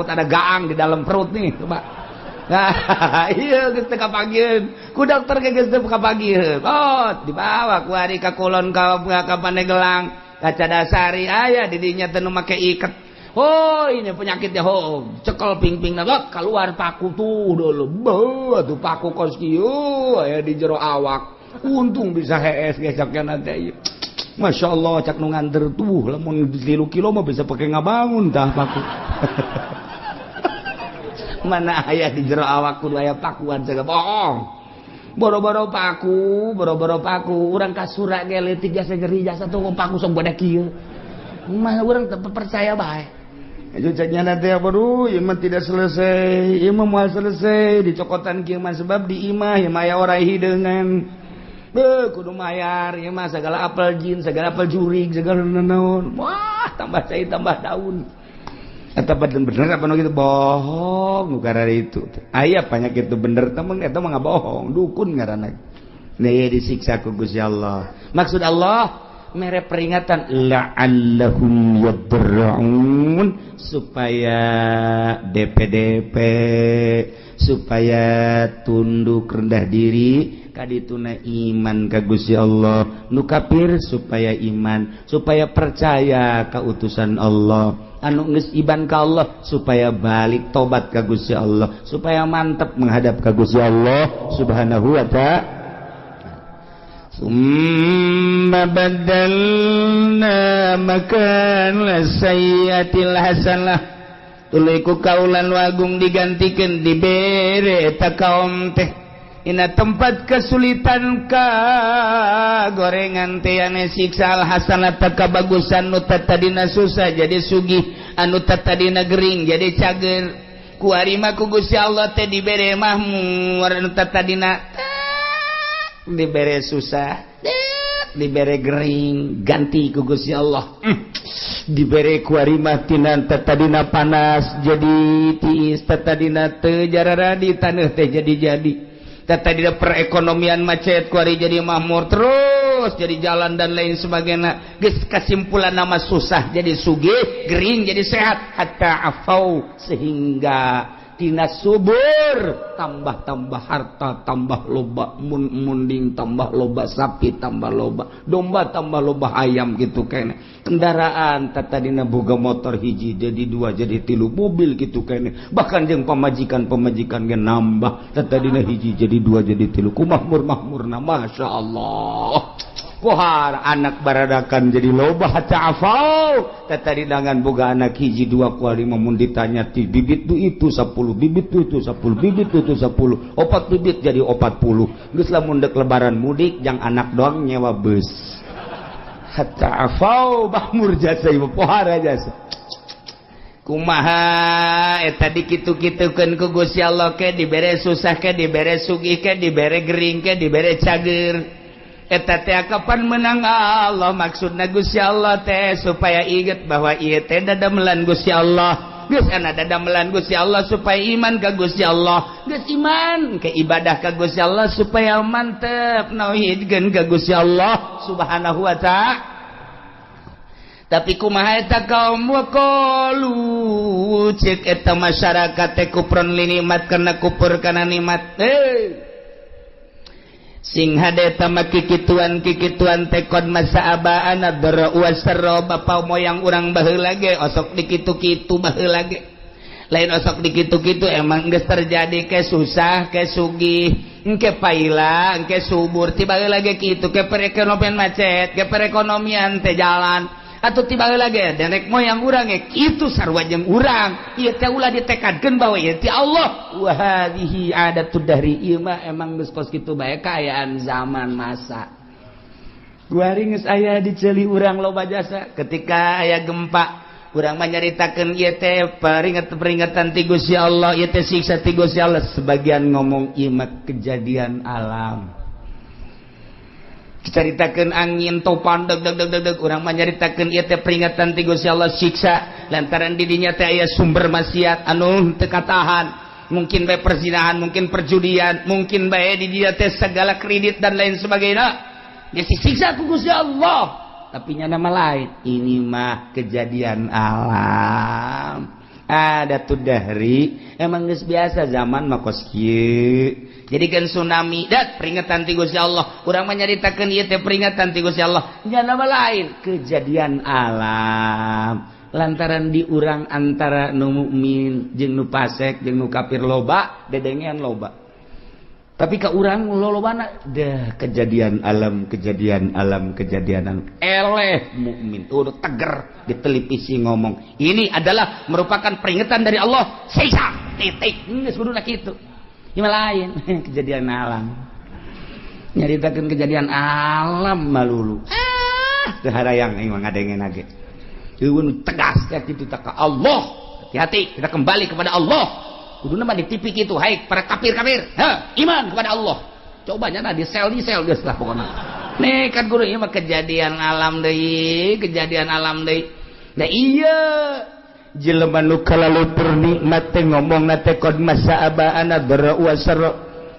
ada gaang di dalam perut nih, coba. Nah, iya geus teu kapanggiheun. Ku dokter ge geus teu kapanggiheun. Oh, dibawa ku ari ka kulon ka Pandeglang. Ka Cadasari aya di dinya teh nu make iket. Oh, ini penyakitnya. Oh, cekel ping-ping nah, keluar paku tuh dulu. Beuh, tuh paku kos kieu aya di jero awak. Untung bisa hees geus nanti. Masya Allah, cak nu nganter tuh lamun 3 kilo mah bisa pakai ngabangun tah paku. Mana aya di jero awak kudu aya pakuan segala bohong. Boro-boro paku, boro-boro paku, urang kasura ge leutik jasa nyeri jasa tuh paku sok bodak kieu. Mah urang teu percaya bae. Ceknya nanti apa duh, ieu mah tidak selesai, ieu mah moal selesai dicokotan kieu mah sebab di imah ieu mah aya orai hideungan. Beuh, kudu mayar ieu mah segala apel jin, segala apel jurig, segala naon. Wah, tambah cai tambah daun. Eta bener apa nu kitu bohong nu itu. Aya penyakit itu bener temen eta mah bohong, dukun ngaranna. Nih disiksa ku Gusti Allah. Maksud Allah mere peringatan la'allahum yadra'un supaya DPDP supaya tunduk rendah diri kadituna iman ka Gusti Allah, nu kafir supaya iman, supaya percaya ka utusan Allah, anu geus iman ka Allah supaya balik tobat ka Gusti Allah, supaya mantap menghadap ka Gusti Allah Subhanahu wa ta'ala. Summa badalna makan sayyatil hasanah, tuluy ku kaulan wagung digantikeun dibere eta kaum teh ina tempat kesulitan ka gorengan teh ane siksa al hasanah kabagusan, nu tadina susah jadi sugih, anu tadina gering jadi cager. Kuari mah ku Gusti Allah teh dibere mahmur, anu tadina dibere susah, dibere gering, ganti ku Gusti Allah. Dibere kuari mah tina tadina panas jadi tiis, tadina teu jararadi taneuh teh jadi-jadi, tadina perekonomian macet kuari jadi makmur terus, jadi jalan dan lain sebagainya. Geus kesimpulan nama susah jadi sugih, gering jadi sehat, hatta afau sehingga tina subur tambah-tambah harta, tambah loba munding, tambah loba sapi, tambah loba domba, tambah loba ayam gitu kene. Kendaraan tadina boga motor hiji jadi dua jadi tilu, mobil gitu kene. Bahkan jeung pamajikan-pamajikan ge nambah, tadina hiji jadi dua jadi tilu, ku makmur-makmurna Masya Allah. Pohar anak baradakan jadi loba hatta afau, tadi dangan boga anak hiji dua kuali mun ditanya ti bibit tu itu 10 bibit tu itu 10 bibit tu itu 10 opat bibit jadi 40. Geus lamun dek lebaran mudik jang anak doang nyewa bus. Hatta afau makmur jasa ieu pohara jasa. Kumaha eta dikitu-kitukeun ku Gusti Allah ke dibere susah ke dibere sugih ke dibere gering ke dibere cager. Eta teh kapan menang Allah, maksudna Gusti Allah teh supaya inget bahwa ieu teh dadamelan Gusti Allah. Geus ana dadamelan Gusti Allah supaya iman ka Gusti Allah, geus iman ke ibadah ka Gusti Allah supaya mantep nauhidkeun ka Gusti Allah Subhanahu wa ta'ala. Tapi kumaha eta kaum waqalu cek eta masyarakat teh kupron li nikmat karena kupur kana nikmat. Sing hade tama kikituan kikituan tekon masa abaan dara wasarra, bapa moyang urang baheula ge osok dikitu-kitu baheula ge, lain osok dikitu-kitu emang geus terjadi ke susah ke sugih engke paila engke subur ti baheula ge kitu, ke perekonomian macet ke perekonomian teh jalan atau tiba lagi nenek moyang urang ge kitu sarua jeung urang. Ieu teh ulah ditekadkeun bahwa ieu teh Allah wa hadhihi adatud dahri, ieu mah emang geus kos kitu bae kaayaan zaman masa. Kuari geus aya di ceuli urang loba jasa ketika aya gempa urang mah nyaritakeun ieu teh peringatan ti Gusti Allah, ieu teh siksa ti Gusti Allah. Sebagian ngomong ieu mah kejadian alam, caritakeun angin topan deg deg deg deg deg, urang mah nyaritakeun ieu teh peringatan ti Gusti Allah siksa lantaran di dinya teh aya sumber maksiat anu teu katahan. Mungkin bae perzinahan, mungkin perjudian, mungkin bae di dia teh segala kredit dan lain sebagainya. Dia disiksa ku Gusti Allah. Tapi nya nama lain, ini mah kejadian alam. Ada tuh dahri, emang geus biasa zaman mah kos kieu. Jadi kan tsunami dat peringatan ti Gusti Allah. Urang mah nyaritakeun ieu teh peringatan ti Gusti Allah. Nya nama lain, kejadian alam. Lantaran di urang antara nu mukmin jeung nu fasik jeung nu kafir loba, dedengean loba. Tapi ke urang lolobana dah kejadian alam, kejadian alam, kejadian alam. Eleh mukmin udah teger di televisi ngomong ini adalah merupakan peringatan dari Allah, siksa titik. Geus kuduna kitu. Ieu lain kejadian alam. Nyaritakeun kejadian alam malulu. Ah, teu harayang aing mah ngadengena ge. Eueun tegas ya kitu tak ka Allah. Hati-hati, kita kembali kepada Allah. Kuduna mah di TV kitu, hai para kafir-kafir, ha, iman kepada Allah. Coba nya di sel, di sel geus lah pokokna. Nih kan guru ieu mah kejadian alam deui, kejadian alam deui. Nah iya, jelema nu kalalu nikmat teh ngomongna teh qad massa abaana dharra wa sarra.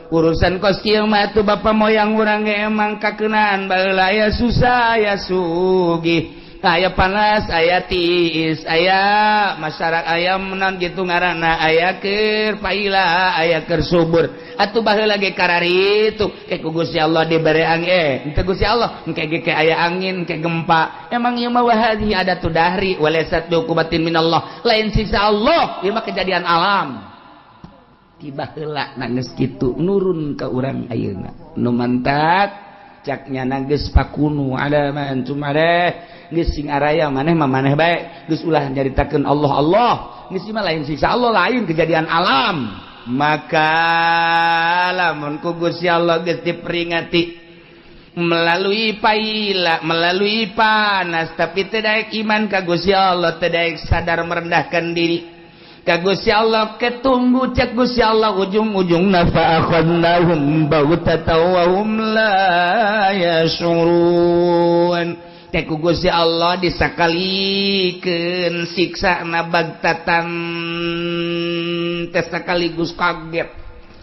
Urusan kos kieu mah atuh bapa moyang urang ge emang kakeunaan baheula, aya susah aya sugih, aya panas aya tiis, aya masyarakat aya menan gitu ngaranna, aya keur paila aya keur subur. Atuh baheula ge kararitu ke ku Gusti Allah dibere angin, henteu Gusti Allah engke ge ke aya angin ke gempa. Emang ieu mah wahadhi adatu dahri walaysat biuqubatin minallah, lain siksa Allah, ieu mah kejadian alam. Tiba heula geus kitu nurun ka urang ayeuna nu mantak caknya geus fakunu ala ma antum alaih, geus sing araya maneh mah maneh bae, geus ulah nyaritakeun Allah Allah, geus mah lain siksa Allah, lain kejadian alam. Maka lamun ku Gusti Allah geus diperingati melalui paila, melalui panas, tapi teu daek iman ka Gusti Allah, teu daek sadar merendahkan diri ka Gusti Allah, ketunggu cek Gusti Allah ujung-ujungna fa akhadnahum baghtatan wa hum la yash'urun. Teh ku Gusti Allah disakalikeun siksana bagtatan teh sekaligus kaget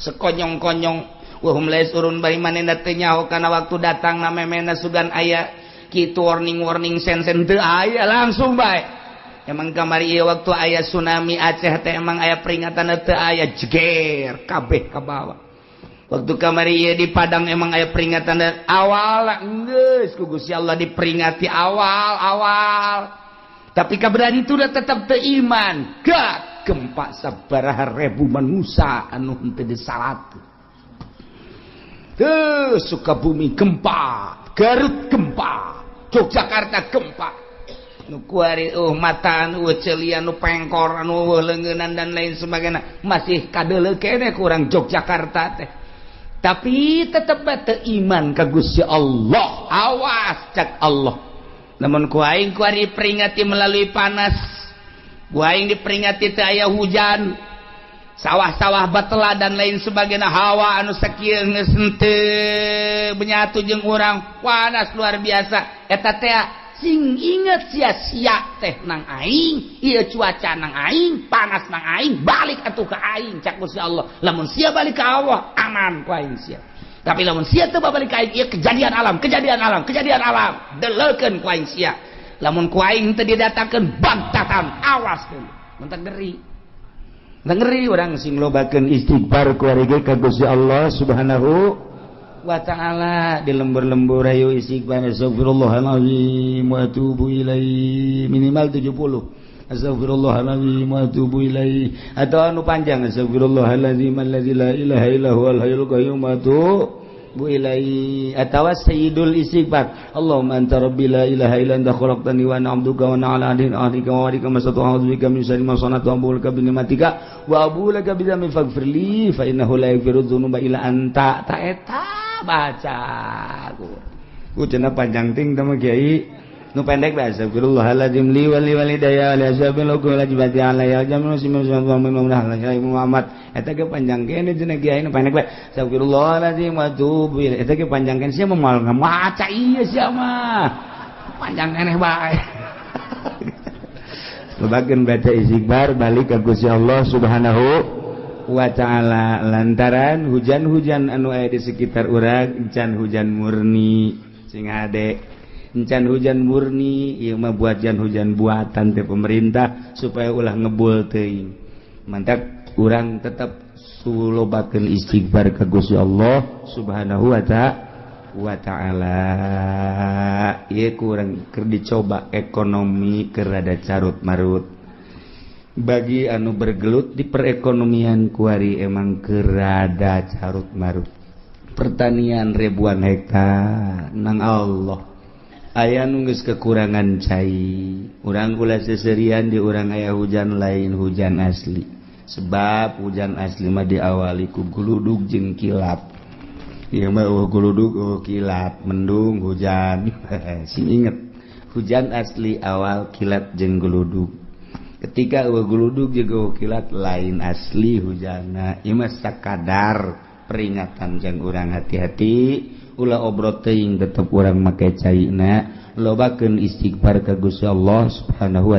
sekonyong-konyong, wa hum la yash'urun bari manehna teu nyaho kana waktu datang na memena sugan aya kitu warning-warning sen-sen teu aya, langsung bae. Emang kamari ieu waktu aya tsunami Aceh teh emang aya peringatan teu aya, jeger kabeh ka bawah. Waktu kamari ieu di Padang emang aya peringatan awal geus ku Gusti Allah diperingati awal-awal. Tapi kaberan itu udah tetap teu iman. Gak gempa sabaraha ribu manusia anu henteu disalat. Tuh Sukabumi gempa, Garut gempa, Yogyakarta gempa. Nu kuari mata anu celian nu pengkor anu leungeunnan dan lain sebagainya masih kadeuleu keneh kurang Yogyakarta teh. Tapi tetep teu iman ka Gusti Allah. Awas cak Allah. Namun ku aing kuari peringati melalui panas. Ku aing diperingati teu aya hujan. Sawah-sawah batela dan lain sebagainya, hawa anu sakieu geus henteu menyatu jeung urang, panas luar biasa. Eta teh sing inget sia-sia teh nang aing, ieu cuaca nang aing, panas nang aing, balik atuh ka aing cak Gusti Allah. Lamun sia balik ka Allah, aman ku aing sia. Tapi lamun sia teu balik ka aing, ieu kejadian alam, kejadian alam, kejadian alam, deleukeun ku aing sia. Lamun ku aing teu didatangkeun bagtatan, awas deui. Mentak ngeri. Ngeri urang sing lobakeun istighfar ku ari ka Gusti Allah Subhanahu wa ta'ala di lembur-lembur ayo istighfar astagfirullahalazim wa atubu ilaih minimal 70 astagfirullahalazim wa atubu ilaih atau anu panjang astagfirullahalazim allazi la ilaha illa huwal hayyul qayyum wa atubu ilaih atau sayyidul istighfar Allahumma anta rabbi la ilaha illa anta khalaqtani wa ana 'abduka wa ana 'ala ahdika wa wa'dika mastata'tu a'udzu bika min syarri ma sana'tu wa abu'u laka bi ni'matika wa abu'u laka bi dzambi faghfir li fa innahu la yaghfiru dzunuba illa anta. Ta eta baca ku cenah panjang ting teh kiai nu pendek bae astagfirullahalazim li wa li walidayya li ashabil wa li jibati alayya jamul muslimin wa Muhammad eta ge panjang kene cenah kiai nu pendek bae astagfirullahalazim wa atubu ilaih eta ge panjang kene sia moal ngamaca ieu sia mah panjang keneh bae. Sebagian baca istighfar balik ke Gusti Allah Subhanahu wa ta'ala, lantaran hujan-hujan anu aya di sekitar urang encan hujan murni. Sing hade, encan hujan murni. Ieu mah buatan, hujan buatan teh pemerintah supaya ulah ngebul teuing. Mantap, urang tetap sulobakeun istighfar ka Gusti Allah Subhanahu wa ta'ala. Ieu kurang keur dicoba, ekonomi keur rada carut marut. Bagi anu bergelut di perekonomian, kuari emang keur rada carut marut. Pertanian ribuan hektar nang Allah aya nu geus kekurangan cai. Urang ulah seserian, di urang aya hujan, lain hujan asli, sebab hujan asli mah diawali ku guludug jeung kilat. Ieu mah euweuh guludug, euweuh kilat, mendung hujan. Sing inget, hujan asli awal kilat jeung guludug. Ketika euweuh guludug jeung euweuh kilat, lain asli hujana. Ieu mah sakadar peringatan jang urang hati-hati, ulah obrot teuing, tetep urang make caina, lobakeun istighfar ka Gusti Allah Subhanahu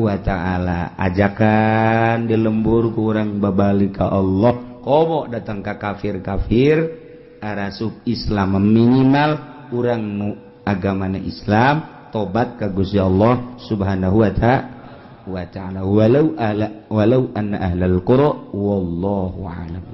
wa ta'ala. Ajakan di lembur ku urang babalik ka Allah, komo datang ka kafir-kafir arasup Islam, minimal urang nu agamana Islam tobat ka Gusti Allah Subhanahu wa ta'ala. Walau ala walau anna ahlal qura, wallahu a'lam.